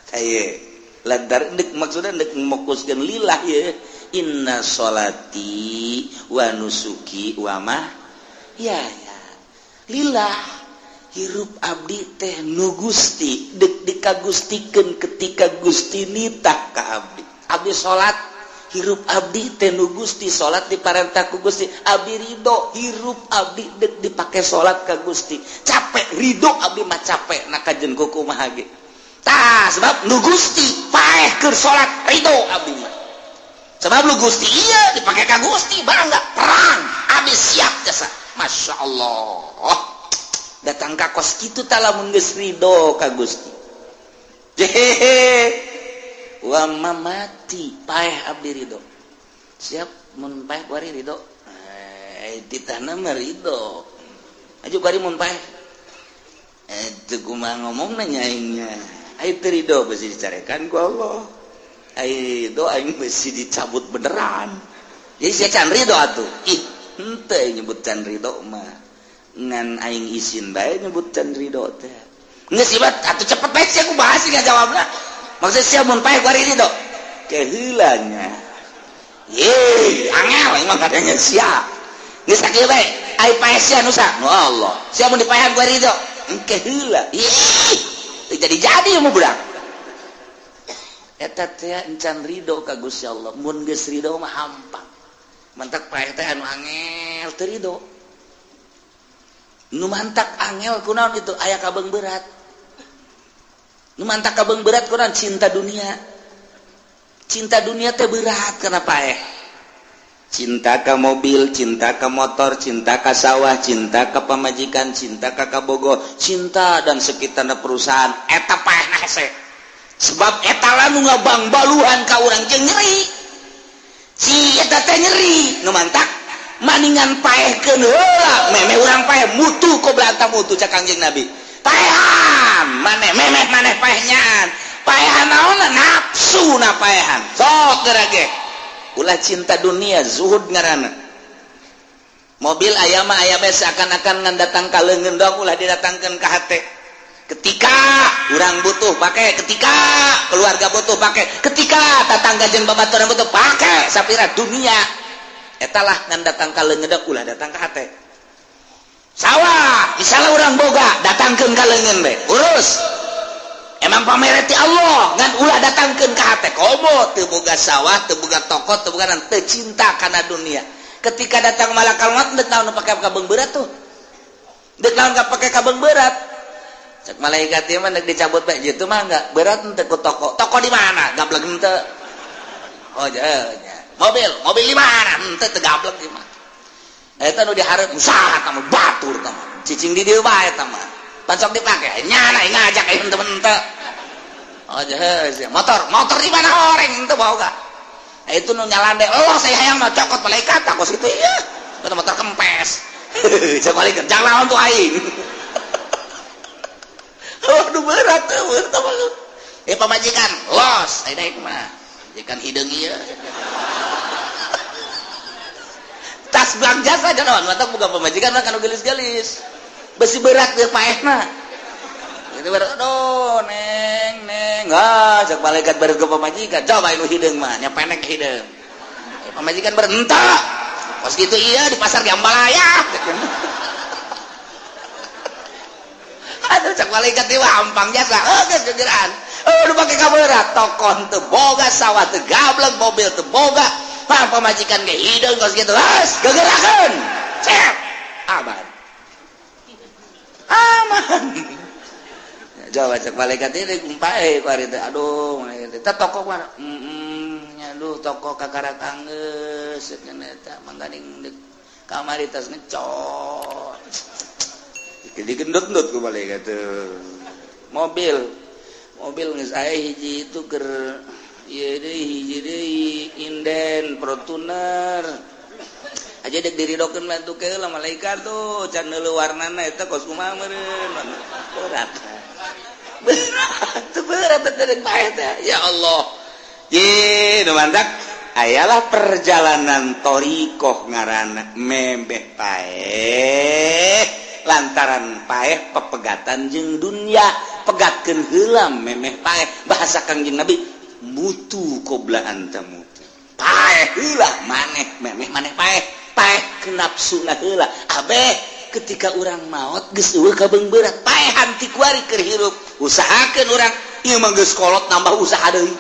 Kaye lantaran deuk maksudna deuk mokuskeun lillah ieu. Inna sholati wa nusuki wa ma ya ya lillah. Hirup abdi teh nu Gusti, deuk dikagustikeun ketika Gusti nitah ka abdi. Abdi salat, hirup abdi teh nu Gusti, salat diparentah ku Gusti, abdi ridho. Hirup abdi deuk dipake salat ka Gusti, capek ridho abdi mah, capek na kajeun kumaha ge. Tah sebab nu Gusti paeh keur salat ridho abdi mah, sebab nu Gusti ieu dipake ka Gusti, bangga perang abdi siap jasa. Masya Allah, datang ka kos kitu tah lamun geus ridho ka Gusti. Jehehe wa mamati paeh abdi ridho, siap mun paeh kuari ridho. Ditahna mah ridho aju kuari mun paeh teu kumaha ngomongna nya aingnya. Ai teu ridho besi dicarekan ku Allah, ai ridho aing besi dicabut beneran. Jadi sia can ridho atuh. Ih henteu nyebut can ridho mah, ngan aing isin bae nyebut can ridho teh. Geus ibat atuh cepet bae sia kumaha sih ngajawabna. Maksud sia mun paeh kuari ridho keheulanya. Ye angel emang kadangnya sia. Geus sakieu bae ai paeh sia nu sa nu Allah. Sia mun dipaehan kuari ridho engke heula. Ih teu jadi-jadi mu budak. Eta teh encan ridho ka Gusti Allah. Mun geus ridho mah hampang. Mantak paeh teh anu angel teu ridho. Nu mantak angel kunaon itu aya kabeung berat. Nu mantak kabeung berat kunaon cinta dunia. Cinta dunia teh berat kana paeh. Cinta ka mobil, cinta ka motor, cinta ka sawah, cinta ka pamajikan, cinta ka kabogo, cinta dan sekitarna perusahaan. Eta paehna hese. Sebab eta lah nu ngabangbaluhan ka urang jeung nyeri. Si eta teh nyeri nu mantak maningan paehkeun heula memeh urang paeh mutu qoblanta mutu cak Kangjeng Nabi. Paehan maneh memeh maneh paehnyaan. Paehan naonna nafsu na paehan. Sok geura ge. Ulah cinta dunia, zuhud ngaranna. Mobil aya mah aya bae seakan-akan ngan datang ka leungeun doang, ulah didatangkeun ka hate. Ketika urang butuh pakai, ketika keluarga butuh pakai, ketika tetangga jeung babaturan butuh pakai, sapira dunia. Eta lah ngan datang ka leungeun doang, ulah datang ka hate. Sawah misalnya urang boga, datangkeun ka leungeun bae, urus. Emang pamereti Allah ngan ulah datangkeun ka hate. Komo teu boga sawah, teu boga toko, teu boga naon, teu cinta kana dunia. Ketika datang malakal maut deuk naon pake kabeung berat tuh. Deuk naon pake kabeung berat. Cek malaikat ieu mah deuk dicabut bae jitu mah enggak berat henteu ku toko. Toko di mana? Gablek henteu. Oh nya. Mobil, mobil di mana? Henteu teu gablek di mah. Eta nu dihareup usaha tah mah batur tah mah. Cicing di dieu bae tah mah. Pancok dipake nyana ngajak aing henteu henteu. Oh jehes, motor, motor di mana horeng henteu boga. Itu nu nyalande, oh saya hayang mah cokot malaikat aku situ iya. Itu motor kempes. Cek malaikat jangan lawan tuh aing. Aduh berat tuh, berat tuh. Pamajikan los, ai daek mah. Majikan hideung ieu. Tas belang jasa naon, mata boga pamajikan mah kanu geulis-geulis. Besi berat dia paehna. Itu berat, aduh neng neng, ah cek malaikat baru ke pamajikan, coba lu hideung mah, nya penek hideung. Pamajikan berentah. Pas gitu iya di pasar Jambalaya. Aduh, cek malaikat dewa hampang jasa. Oh, geus gegeran. Oh, nu make kaberat, toko teu boga, sawah teu gablek, mobil teu boga. Pang pamajikan ge hideung kos kitu. Geus gegerakeun. Cep. Aman. Aman. Jawab cek malaikat ini kumpae ku ari teh. Aduh, malaikat teh toko mana? Heeh, aduh, toko kakara tanggeus cenah eta mangganing kamari tas ngecot. Digendut-gendut ku malaikat tuh. Mobil. Mobil geus aya hiji itu keur ieu deui, hiji deui inden Fortuner. Aja dek diridokeun mah tuh ke lah malaikat tuh can neuleuh warnana eta kos kumaha meureun. Berat. Berat, teu berat teh dek paeh teh. Ya Allah. Ye, nu mantak ayalah perjalanan thoriqoh ngaranna memeh paeh lantaran paeh pepegatan jeung dunia, pegatkeun heula memeh paeh. Bahasa Kangjeng Nabi, mutu qabla an tamutu, paeh heula maneh memeh maneh paeh, paeh ke nafsuna heula. Abeh ketika urang maot geus euweuh kabeung berat, paehan ti kuari keur hirup, usahakeun urang ieu mah geus kolot nambah usaha deui.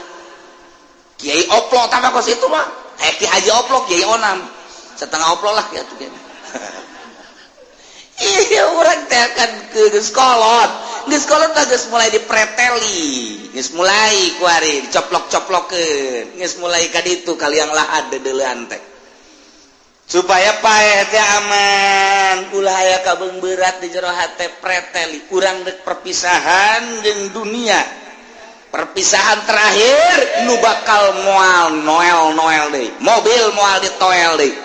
Kiai oplok tambah kos itu mah, eh, Ki Haji oplok, Kiai onam setengah oplok lah ya tuh. Iya, urang teh kan geus kolot, geus kolot mah geus mulai dipreteli, geus mulai kuari dicoplok-coplokeun, geus mulai ka ditu kaliang lahat deudeulean teh supaya paeh teh aman, ulah aya kabeung berat di jero hate. Preteli urang dek perpisahan jeung dunia, perpisahan terakhir nu bakal moal noel noel deui, mobil moal ditoel deui,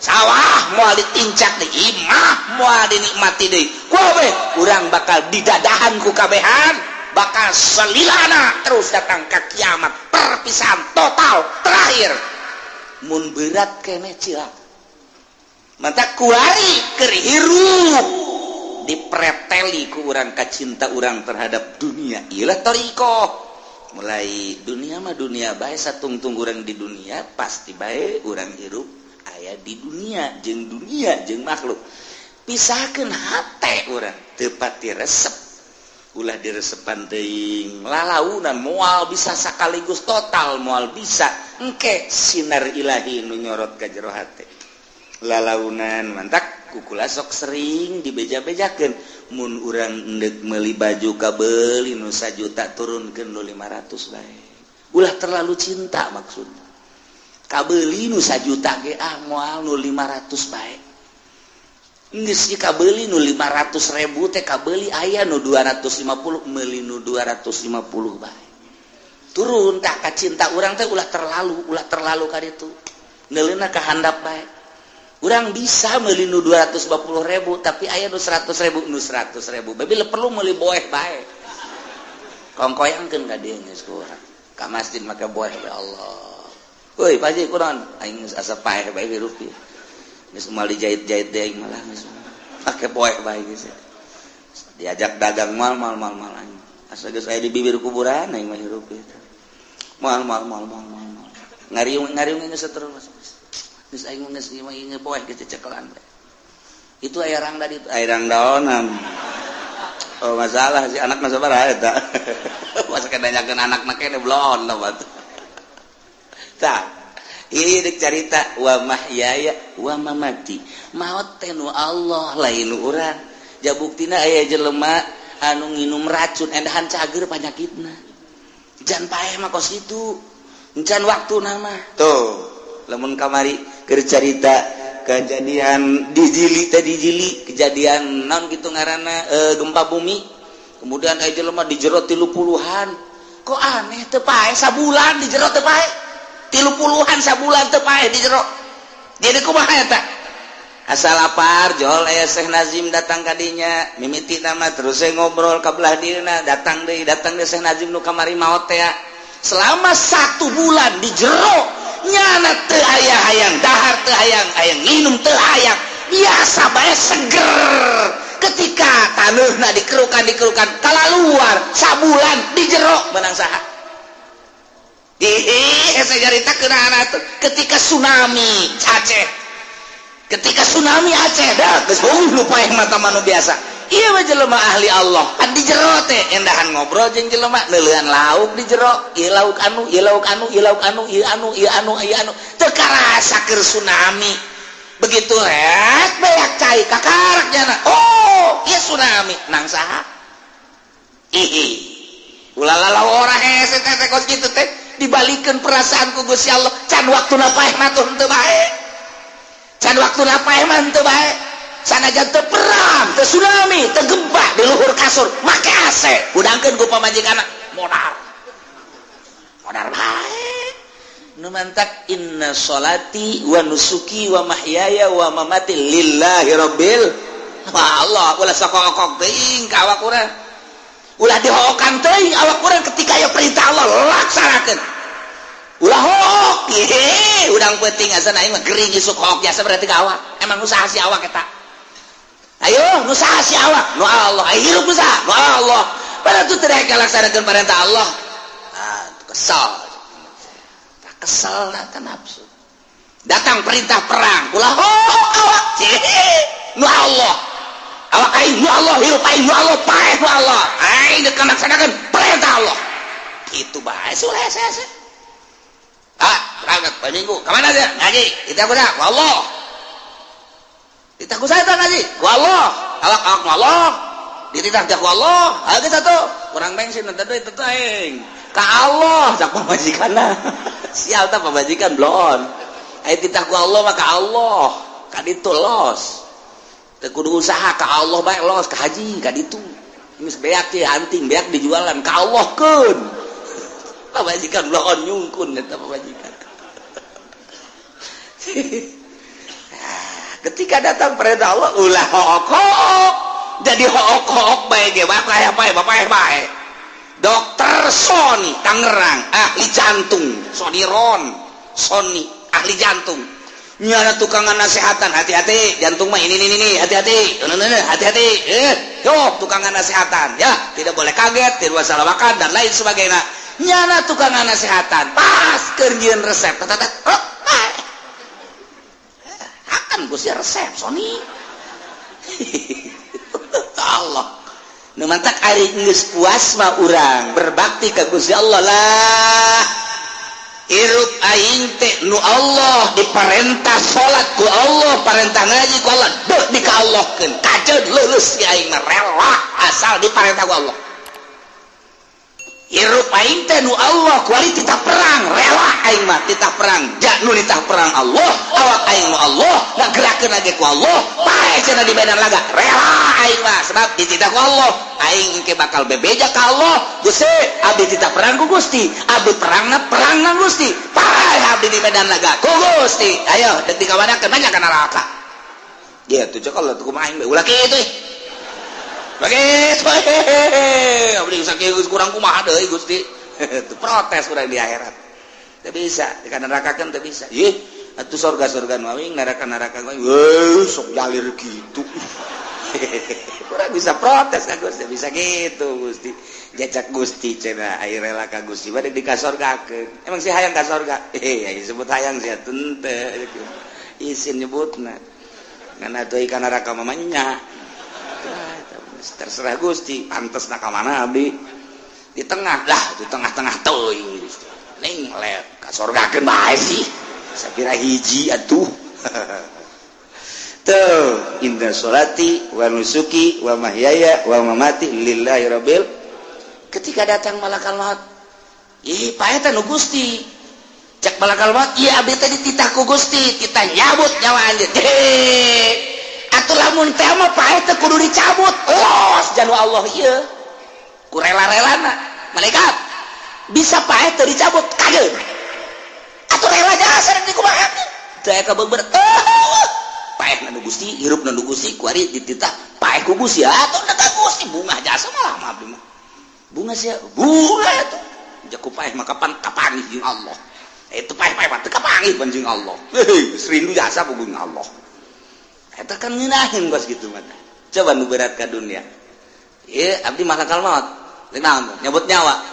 sawah moal ditincak deui, imah moal dinikmati deui. Kabeh urang bakal didadahan ku kabehan, bakal selilana terus datang ke kiamat, perpisahan total terakhir. Mun berat kene cilaka. Mata kuari keur hirup dipreteli ku urang kacinta urang terhadap dunia. Iyalah thoriqoh, mulai dunia mah dunia bae, satungtung urang di dunia pasti bae urang hirup aya di dunia jeung dunia jeung makhluk. Pisahkeun hate urang, teu pati resep, ulah diresepan teuing lalaunan. Moal bisa sekaligus total, moal bisa. Engke sinar ilahi nu nyorot ka jero hate lalaunan. Mantak kukula sok sering dibeja-bejakeun, mun urang endek meuli baju kabeuli nu sajuta, turunkeun nu 500 bae, ulah terlalu cinta. Maksudna kabeuli nu sajuta ge, ah, moal, nu 500 bae. Geus kabeuli nu 500 ribu teh, kabeuli aya nu 250, meuli nu 250 bae, turun tak ka cinta urang teh, ulah terlalu, ulah terlalu ka ditu, neuleuna ka handap bae. Urang bisa meuli nu 250 ribu, tapi aya nu 100 ribu, nu 100 ribu. Bila perlu meuli boeh bae, kongkoyangkeun ka dieu geus ku urang ka masjid make boeh. Ya Allah, woi, Pak Haji, kunaon? Aing geus asa paeh bae hirup ieu, geus moal dijahit-jahit deui aing, malah geus make boeh bae. Geus diajak dagang mal mal mal mal, aing asa geus aya di bibir kuburan aing mah hirup ieu, moal mal mal mal mal mal, ngariung ngariung geus terus. Geus aing geus ieu mah boeh geus cecekelan bae. Itu aya rangda di aya rangdaonan. Oh, masalah si anak mah sabaraha eta, masa nanyakeun anak na kene belum batu. Tah, ini dek carita wa mahyaya wa mamati, maot teh nu Allah, lain nu urang. Ja buktina aya jelema anu nginum racun endahan cager panyakitna. Jan paeh mah kos kitu, encan waktu nama tuh. Lamun kamari keur carita kejadian di Jili teh, di Jili kejadian naon gitu ngaranna, gempa bumi, kemudian aya jelema di jero 30-an, kok aneh teu paeh, sabulan di jero teu paeh, 30-an sabulan teu paeh di jero. Jadi kumaha eta? Asal lapar jol aya Syekh Nazim datang kadinya mimiti nama, terus saya ngobrol ka belah dieuna, datang deui, datang deui Syekh Nazim nu kamari maot teh. Selama satu bulan di jero nyana teu aya hayang dahar, teu hayang hayang minum, teu hayang, biasa bae, seger. Ketika taneuhna dikerukan dikerukan kalaluar, sabulan di jero, menang saha? Ih, saya cerita kena tuh ketika tsunami Aceh, ketika tsunami Aceh dah geus lupa yang mata manu biasa. Iya mah jelema ahli Allah. Pan di jero teh endahan ngobrol jeung jelema, neuleuan lauk di jero, ieu lauk anu, ieu lauk anu, ieu lauk anu, ieu anu, ieu anu, ieu anu. Teu karasa keur tsunami. Begitu rek beak cai kakarak jana. Oh, ieu tsunami nang saha? Ih. Ulah lalawora hese teh teh kos kitu teh dibalikeun perasaan ku Gusti Allah. Can waktuna paeh mah tuh henteu bae. Can waktuna paeh mah henteu bae. Sanajan teu perang, teu tsunami, teu gempa di luhur kasur, make AC, hudangkeun ku pamajikanna, modar. Modar bae. Nu mantak inna sholati wa nusuki wa mahyaya wa mamati lillahi rabbil. Wah Allah, ulah sok okok teuing ka awak urang. Ulah dihookan teuing awak urang ketika aya perintah Allah laksanakeun. Ulah hook, hehe, udang penting asa aing mah gering isuk hook jasa berarti ka awak. Emang usaha si awak eta. Ayo, nu saha si awak? Nu Allah. Ayo hirup nu saha? Nu Allah. Padahal tu tidak laksanakeun perintah Allah. Ah, kesal. Tak kesal nah nafsu. Datang perintah perang, ulah hook awak. Cih, nu Allah. Awak aing nu Allah, hirup aing nu Allah, paeh nu Allah. Aing dek laksanakeun perintah Allah. Itu bae sulah saya. Ah, berangkat poe Minggu. Kemana dia? Ngaji. Itu aku dah. Allah. Dititah ku saya ngaji. Ku Allah. Awak awak ku Allah. Dititah ku Allah. Ayo satu. Kurang bensin nanti duit itu aing. Ka Allah cak pamajikanna. Sial tah pamajikan blon. Ayo titah ku Allah mah ka Allah. Ka ditu los. Teu kudu usaha ka Allah bae los ka haji ka ditu. Geus beak teh anting beak dijualan ka Allah keun. Pamajikan blon nyungkun eta pamajikan. Ketika datang perintah Allah ulah hook-hook, jadi hook-hook bae ge bapak bae bapak bae. Dokter Sony Tangerang, ahli jantung, Soniron Sony ahli jantung, nyana tukangan nasehatan, hati-hati jantung mah ini hati-hati, hati-hati, yo tukangan nasehatan ya, tidak boleh kaget, tidak boleh salah makan dan lain sebagainya. Nyana tukangan nasehatan pas kerjaan resep, oh, akan gue resep Sony. Allah nu mantak ari geus puas mah urang berbakti ka Gusti Allah lah. Hirup aing teh nu Allah, diperintah salat ku Allah, perintah ngaji ku Allah, dek di ka Allahkeun kajeun leuleus si aing mah rela asal diperintah ku Allah. Hirup aing teh nu Allah, kuari titah perang rela aing mah titah perang, ja nu titah perang Allah, awak aing nu Allah, ngagerakeun lagi ku Allah, pae cenah di medan laga rela aing mah sebab dititah ku Allah. Aing engke bakal bebeja ka Allah, Gusti abdi titah perang ku Gusti, abdi perangna perangna Gusti, pae abdi di medan laga ku Gusti, ayo dek dikawanakeun banyak kana neraka. Gitu cek Allah tuh kumaha aing bae ulah kitu. Begitu, abdi sakieu kurang kumaha deui Gusti. Itu protes urang di akhirat. Teu bisa, di neraka kan teu bisa. Ih, atuh surga-surga nu aing, neraka-neraka nu aing. Weuh, sok jalir gitu. Kurang bisa protes ka Gusti, bisa gitu Gusti. Jajak Gusti cenah aya rela ka Gusti bade dikasorgakeun. Emang si hayang ka sorga? Eh, aya sebut hayang sia teu. Isin nyebutna. Ngan atuh ka neraka mah nya. Terserah Gusti, pantes nak mana abdi di tengah lah, di tengah-tengah teuing Gusti ning lep kasorgakeun bae sih sapira hiji atuh. Tuh inna sholati wa nusuki wa mahyaya wa mamati lillahi rabbil. Ketika datang malakal maut, ih pae teh nu Gusti, cek malakal maut, ieu abdi teh dititah ku Gusti, titah nyabut nyawa anjeun. Atuh lamun teh mah pae teh kudu dicabut los janu Allah ieu ku rela-relana malaikat bisa pae teu dicabut kadeun atuh rela jasa di kumaha teu aya kabeber paeh nu Gusti, hirup nu Gusti, kuari dititah paeh ku Gusti atuh da Gusti bungah jasa malah mah abdi mah bunga sia bunga atuh jaku paeh mah kapan kapanggih jeung Allah itu paeh-paeh mah teu kapanggih jeung Allah, heuh rindu jasa ku Allah. Eta kan ngeunaheun kos kitu mah. Coba nu berat ka dunia. Ieu abdi malakal maut. Naon nyabut nyawa.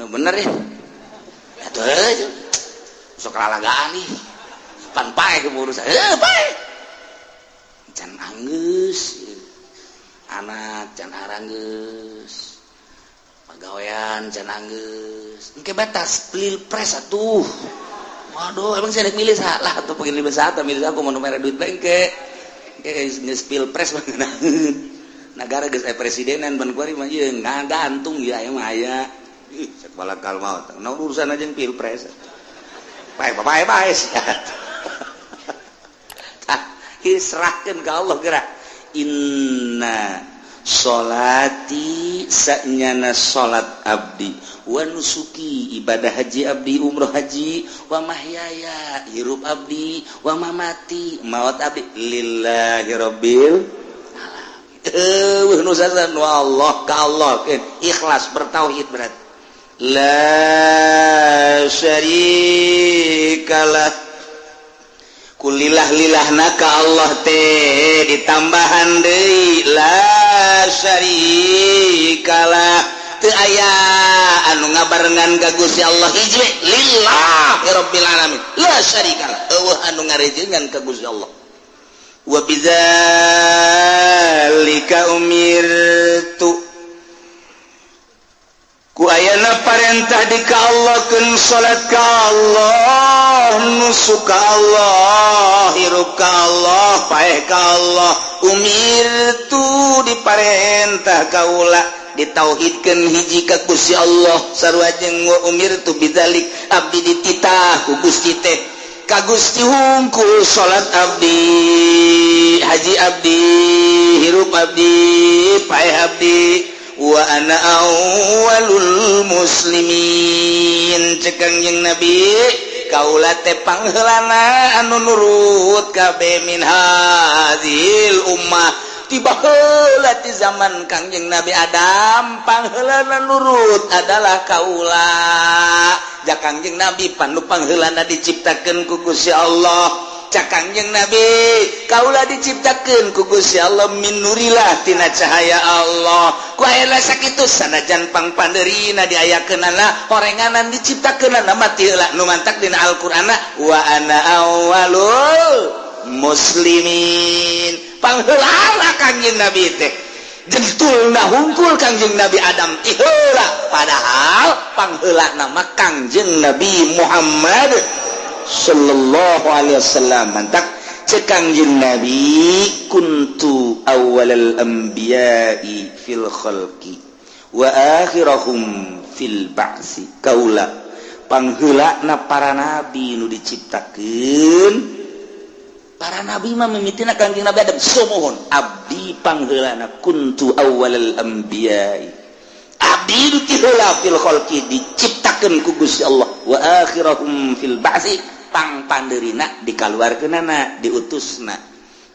Nu bener ya. Atuh sok lalagaan ih. Pan paeh keburu saya. Paeh. Can anggeus. Anak can aranggeus, pagawean can anggeus. Engke batas pilpres atuh. Waduh, emang saya milih salah atau pengen milih satu, milih aku mau mere duit bae engke. Engke geus pilpres mah ngeunaheun. Nagara geus aya presidenan ban kuari mah ieu ngagantung ya aya mah aya. Ih, cek balakal maut. Naon urusan aja pilpres. Bae bae bae. Tah, serahkeun ka Allah gerak. Inna sholati sanyana salat abdi, wa nusuki ibadah haji abdi, umroh haji, wa mahyaya hirup abdi, wa mamati maut abdi, lillahi rabbil alamin. Nu Allah ka Allah ikhlas bertauhid, berat la syarikalah. Kulillah lilahna ka Allah teh ditambahan deui la syarikalah, teu aya anu ngabarengan ka Gusti Allah, hiji lillahi rabbil alamin la syarikalah, euweuh anu ngarejengan ka Gusti Allah. Wa bidzalika umirtu, ku ayana parentah di ka Allah keun salat ka Allah, nusuk ka Allah, hirup ka Allah, paeh ka Allah. Umirtu diparentah kaula ditauhidkeun hiji ka Gusti Allah. Sarua jeung wa umirtu bidzalik, abdi dititah ku Gusti teh, ka Gusti hungkul salat abdi, haji abdi, hirup abdi, paeh abdi. Wa ana awwalul muslimin, cek Kangjeng Nabi, kaula teh pangheulana anu nurut kabeh min hadzihil ummah. Tiba heula ti zaman Kangjeng Nabi Adam, pangheulana nurut adalah kaula. Ja Kangjeng Nabi panu pangheulana diciptakeun ku Gusti Allah. Cak Kangjeng Nabi, kaula diciptakeun ku Gusti Allah min nurillah, tina cahaya Allah. Ku aya sakitu sanajan pangpandeurina diayakeunana horenganan diciptakeunana mati heula, nu mantak dina Al-Qur'anna wa ana awwalul muslimin, pangheulana Kangjeng Nabi teh jentulna hungkul Kangjeng Nabi Adam ti heula, padahal pangheulana mah Kangjeng Nabi Muhammad sallallahu alaihi wasallam. Mantak cek Kangjeng Nabi, kuntu awwalal anbiya'i fil khalqi wa akhirahum fil ba'si, kaula pangheulana para nabi nu diciptakeun. Para nabi mah mimitina Kangjeng Nabi Adam. Sumuhun, abdi pangheulana, kuntu awwalal anbiya'i, abdi nu ti heula fil khalqi diciptakeun ku Gusti Allah, wa akhirahum fil ba'si, pangpandeurina dikaluarkeunana diutusna.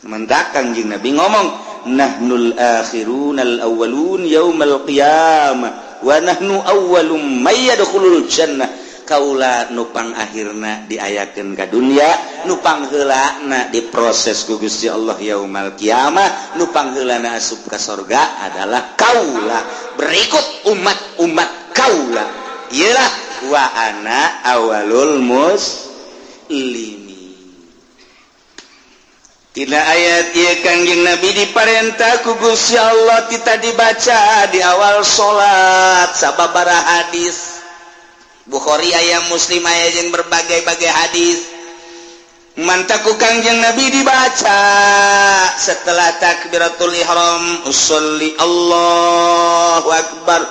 Mantak Kangjeng Nabi ngomong, nahnul akhirunal awwalun yaumal qiyamah wa nahnu awwalum may yadkhulul jannah, kaula nupang akhirna diayakeun ka dunya, nupang heulana diproses ku Gusti Allah yaumal kiamah, nupang heulana asup ka sorga adalah kaula berikut umat-umat kaula. Iyalah wa ana awalul muslimin. Tina ayat ieu Kangjeng Nabi diparentah ku Gusti Allah kita dibaca di awal salat sababaraha hadis Bukhari aya, Muslim aya, jeung berbagai-bagai hadis. Mantak ku Kangjeng Nabi dibaca setelah takbiratul ihram, usolli Allahu akbar,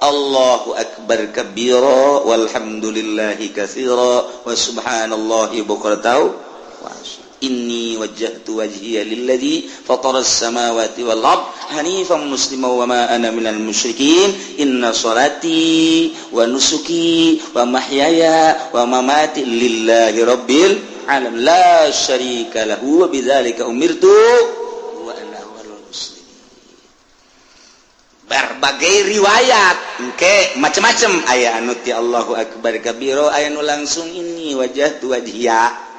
Allahu akbar kabira, walhamdulillahi katsira, wa subhanallahi bukratan wa asila. Inni wajjahtu wajhiya lilladzi fatara as-samawati wal ard hanifan musliman wa ma ana minal musyrikin. Inna salati wa nusuki wa mahyaya wa mamati lillahi rabbil alamin la syarika lahu wa bidzalika umirtu wa ana awwalul muslimin. Berbagai riwayat engke macam-macam, aya anu ti Allahu akbar kabiro, aya nu langsung ini wajjahtu wajhiya.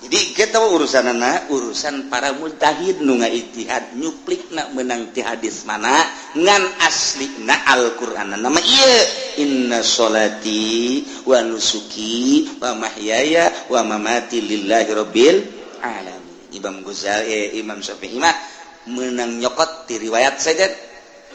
Jadi kita urusan anak, urusan para mujtahid nu ijtihad nyuplik nak menang ti hadis mana, ngan asli na Al-Qur'an nama iya inna sholati wa nusuki wa mahyaya wa mamati lillahi rabbil alamin. Imam Ghazali, Imam Syafi'i mah menang nyokot. dicokot ti riwayat saja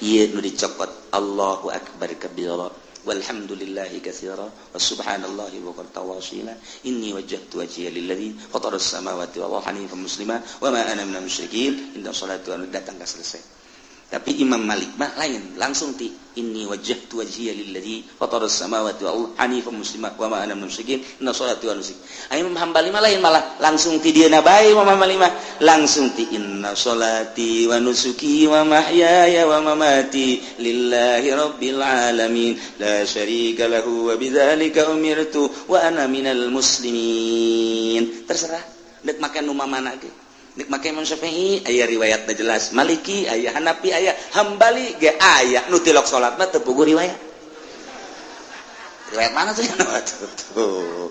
ieu nu dicokot Allahu akbar kabira walhamdulillahi katsira wa subhanallahi bukratan wa asila inni wajjahtu wajhiya lilladzi fatara as-samawati wal arda hanifan muslima wa ma ana minal musyrikin inna salatu anu datang ka selesai. Tapi Imam Malik mah lain, langsung ti inni wajjahtu wajhiya lilladzi fatara as-samawati wal arda hanifan muslima wa ma ana minal musyrikin inna salati wa nusuki. Imam Hambali mah lain, malah langsung ti dieuna bae. Imam Hambali mah langsung ti inna salati wa nusuki wa mahyaya wa mamati lillahi rabbil alamin la syarika lahu wa bidzalika umirtu wa ana minal muslimin. Terserah deuk make nu mana ge. Nek make Imam Syafi'i aya riwayatna jelas, Maliki aya, Hanafi aya, Hambali ge aya. Nu tilok salat mah teu puguh riwayat. Riwayat mana tuh? Tuh.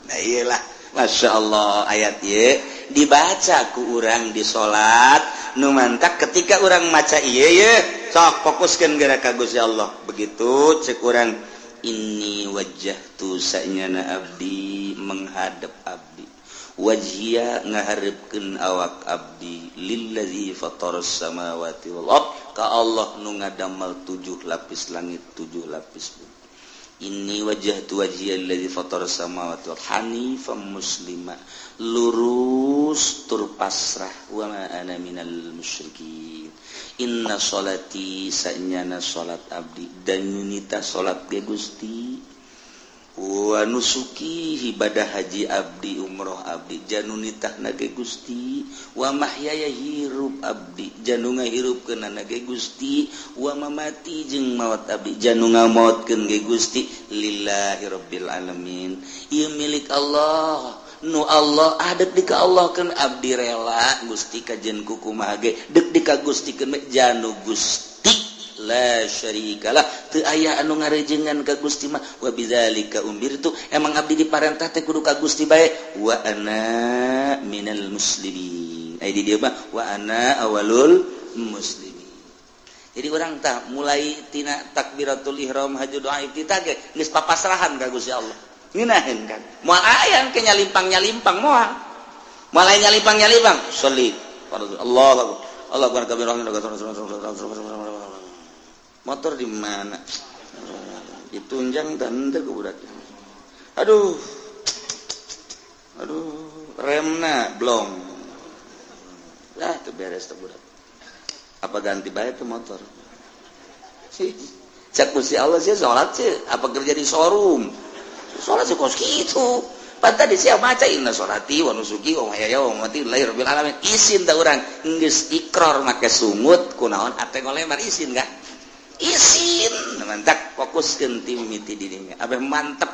Nah iyalah, Masya Allah ayat ieu dibaca ku urang di salat nu mantak ketika urang maca ieu ye sok fokuskeun geura ka Gusti Allah. Begitu cek urang inni wajjahtu sanyana abdi menghadap abdi wajhiya ngaharepkeun awak abdi lillazi fataras samawati wal ard ka Allah nu ngadamel 7 lapis langit 7 lapis bumi. Inni wajjahtu wajhiya lillazi fataras samawati wal hanifan muslima lurus tur pasrah wa ma ana minal musyrikin. Inna salati sanyana salat abdi dan nyunita salat ge Gusti wa nusuki ibadah haji abdi umroh abdi janunitah nage Gusti wa mahyaya hirup abdi janu ngahirupkeun nage Gusti wa mamati jeung maot abdi janu ngamaotkeun ge Gusti lillahi rabbil alamin. Ieu milik Allah nu Allah adek di ka Allah keun abdi rela Gusti kajen kumaha ge deuk di ka Gusti keun janu Gusti la syarikalah teu aya anu ngarejengan ka Gusti mah wa bidzalika umirtu emang abdi diparentah teh kudu ka Gusti bae wa ana minal muslimin. Ai di dieu mah wa ana awalul muslimin. Jadi urang tah mulai tina takbiratul ihram haji doa iftitah ge geus papasrahan ka Gusti Allah. Ngeunaheun kan moal aya ke nyalimpang-nyalimpang moal. Moal aya nyalimpang-nyalimpang sholli fardu Allah Allah akbar kabir. Motor di mana? Ditunjang tanda ke budak. Aduh. Aduh, remna blong. Lah tuh beres tuh budak. Apa ganti bae tuh motor? Sih, cek Gusti Allah sih salat sih, apa kerja di showroom? Salat sih kos kitu. Pantas di siap maca inna sholati wa nusuki wa mahyaya wa mamati lillahi rabbil alamin. Isin tah urang geus ikrar make sungut kunaon ate ngolemar isin kah? Isin mantak fokuskeun ti mimiti dirinya abeh mantep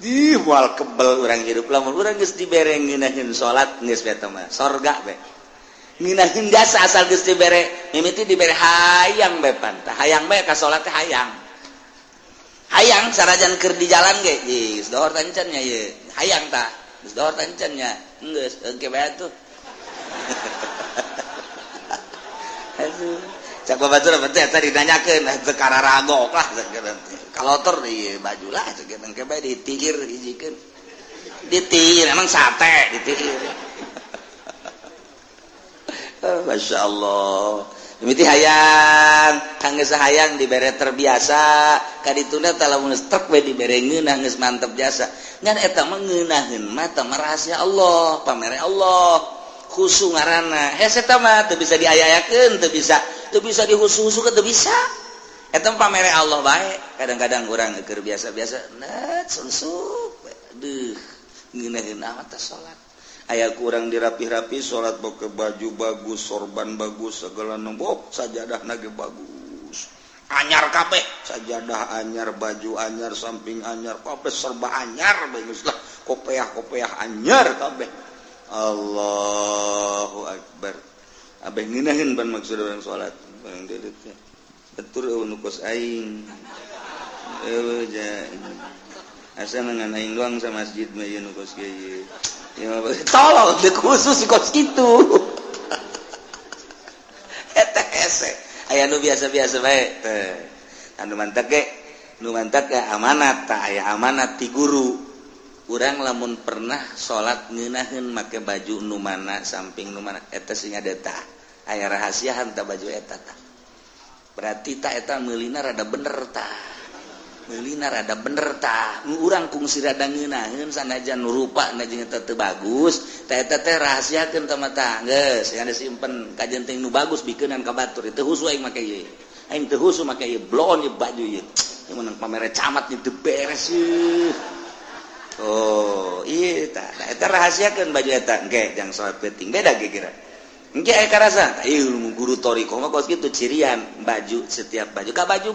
di moal kebel urang hirup lamun urang geus dibere ngeunaheun salat geus beta mah sorga be ngeunaheun jasa asal geus dibere mimiti dibere hayang be pantah hayang be ka salat teh hayang hayang sarajan keur di jalan ge geus dohor tancan nya ieu hayang tah geus dohor tancan nya geus engke bae atuh. Aduh cak batur teh tadi ditanyakeun teu kararagok lah kalotor ieu baju lah cek engke bae ditiir hijikeun ditiir emang sate ditiir. Masya Allah mimiti hayang kangge sahayang dibere terbiasa kadituna tah lamun geus trek we dibere ngeunah geus mantep jasa ngan eta mah ngeunaheun mah teh rahasia Allah pamere Allah khusu ngaranna hese eta mah teu bisa diaya-ayakeun teu bisa dihusu-husu teu bisa eta mah pamere Allah bae. Kadang-kadang urang keur biasa-biasa net sunsup deuh ngeunaheun amat teh salat aya kurang dirapih-rapi salat boke baju bagus sorban bagus segala nombok sajadahna ge bagus anyar kabeh sajadah anyar baju anyar samping anyar kabeh serba anyar bagus lah kopeah-kopeah anyar kabeh. Allahu akbar abeh ngeunaheun ban maksud urang salat barang deuleu teh betul eueuh nu kos aing eueuh ja asa ngan aing doang sa masjid mah ieu nu kos kieu ieu tolong deuk khusus kos kitu eta hese aya nu biasa-biasa bae teh anu mantak ge nu mantak ge amanat tah aya amanat ti guru urang lamun pernah salat ngeunaheun make baju nu mana samping nu mana eta sing ada tah Aya rahasiaan tah baju eta tah. Berarti tak eta meulina rada bener tah. Meulina rada bener tah. Urang kungsi rada ngeunaheun sanajan nu rupa na jeung eta teu bagus, tah eta teh rahasiakeun ka mata. Geus, yang disimpen kajen teh nu bagus bikeunan ka batur. Teu husu aing make ieu. Aing teu husu make ieu, bloon ieu baju ieu. Ieu menang pamere camat ieu teu beres ieu. Oh, iya tah. Nah, eta rahasiakeun baju eta engke jang salat penting beda ge kira. Engke aya karasa, ieu guru thoriqoh mah kos kitu cirian baju, setiap baju ka baju.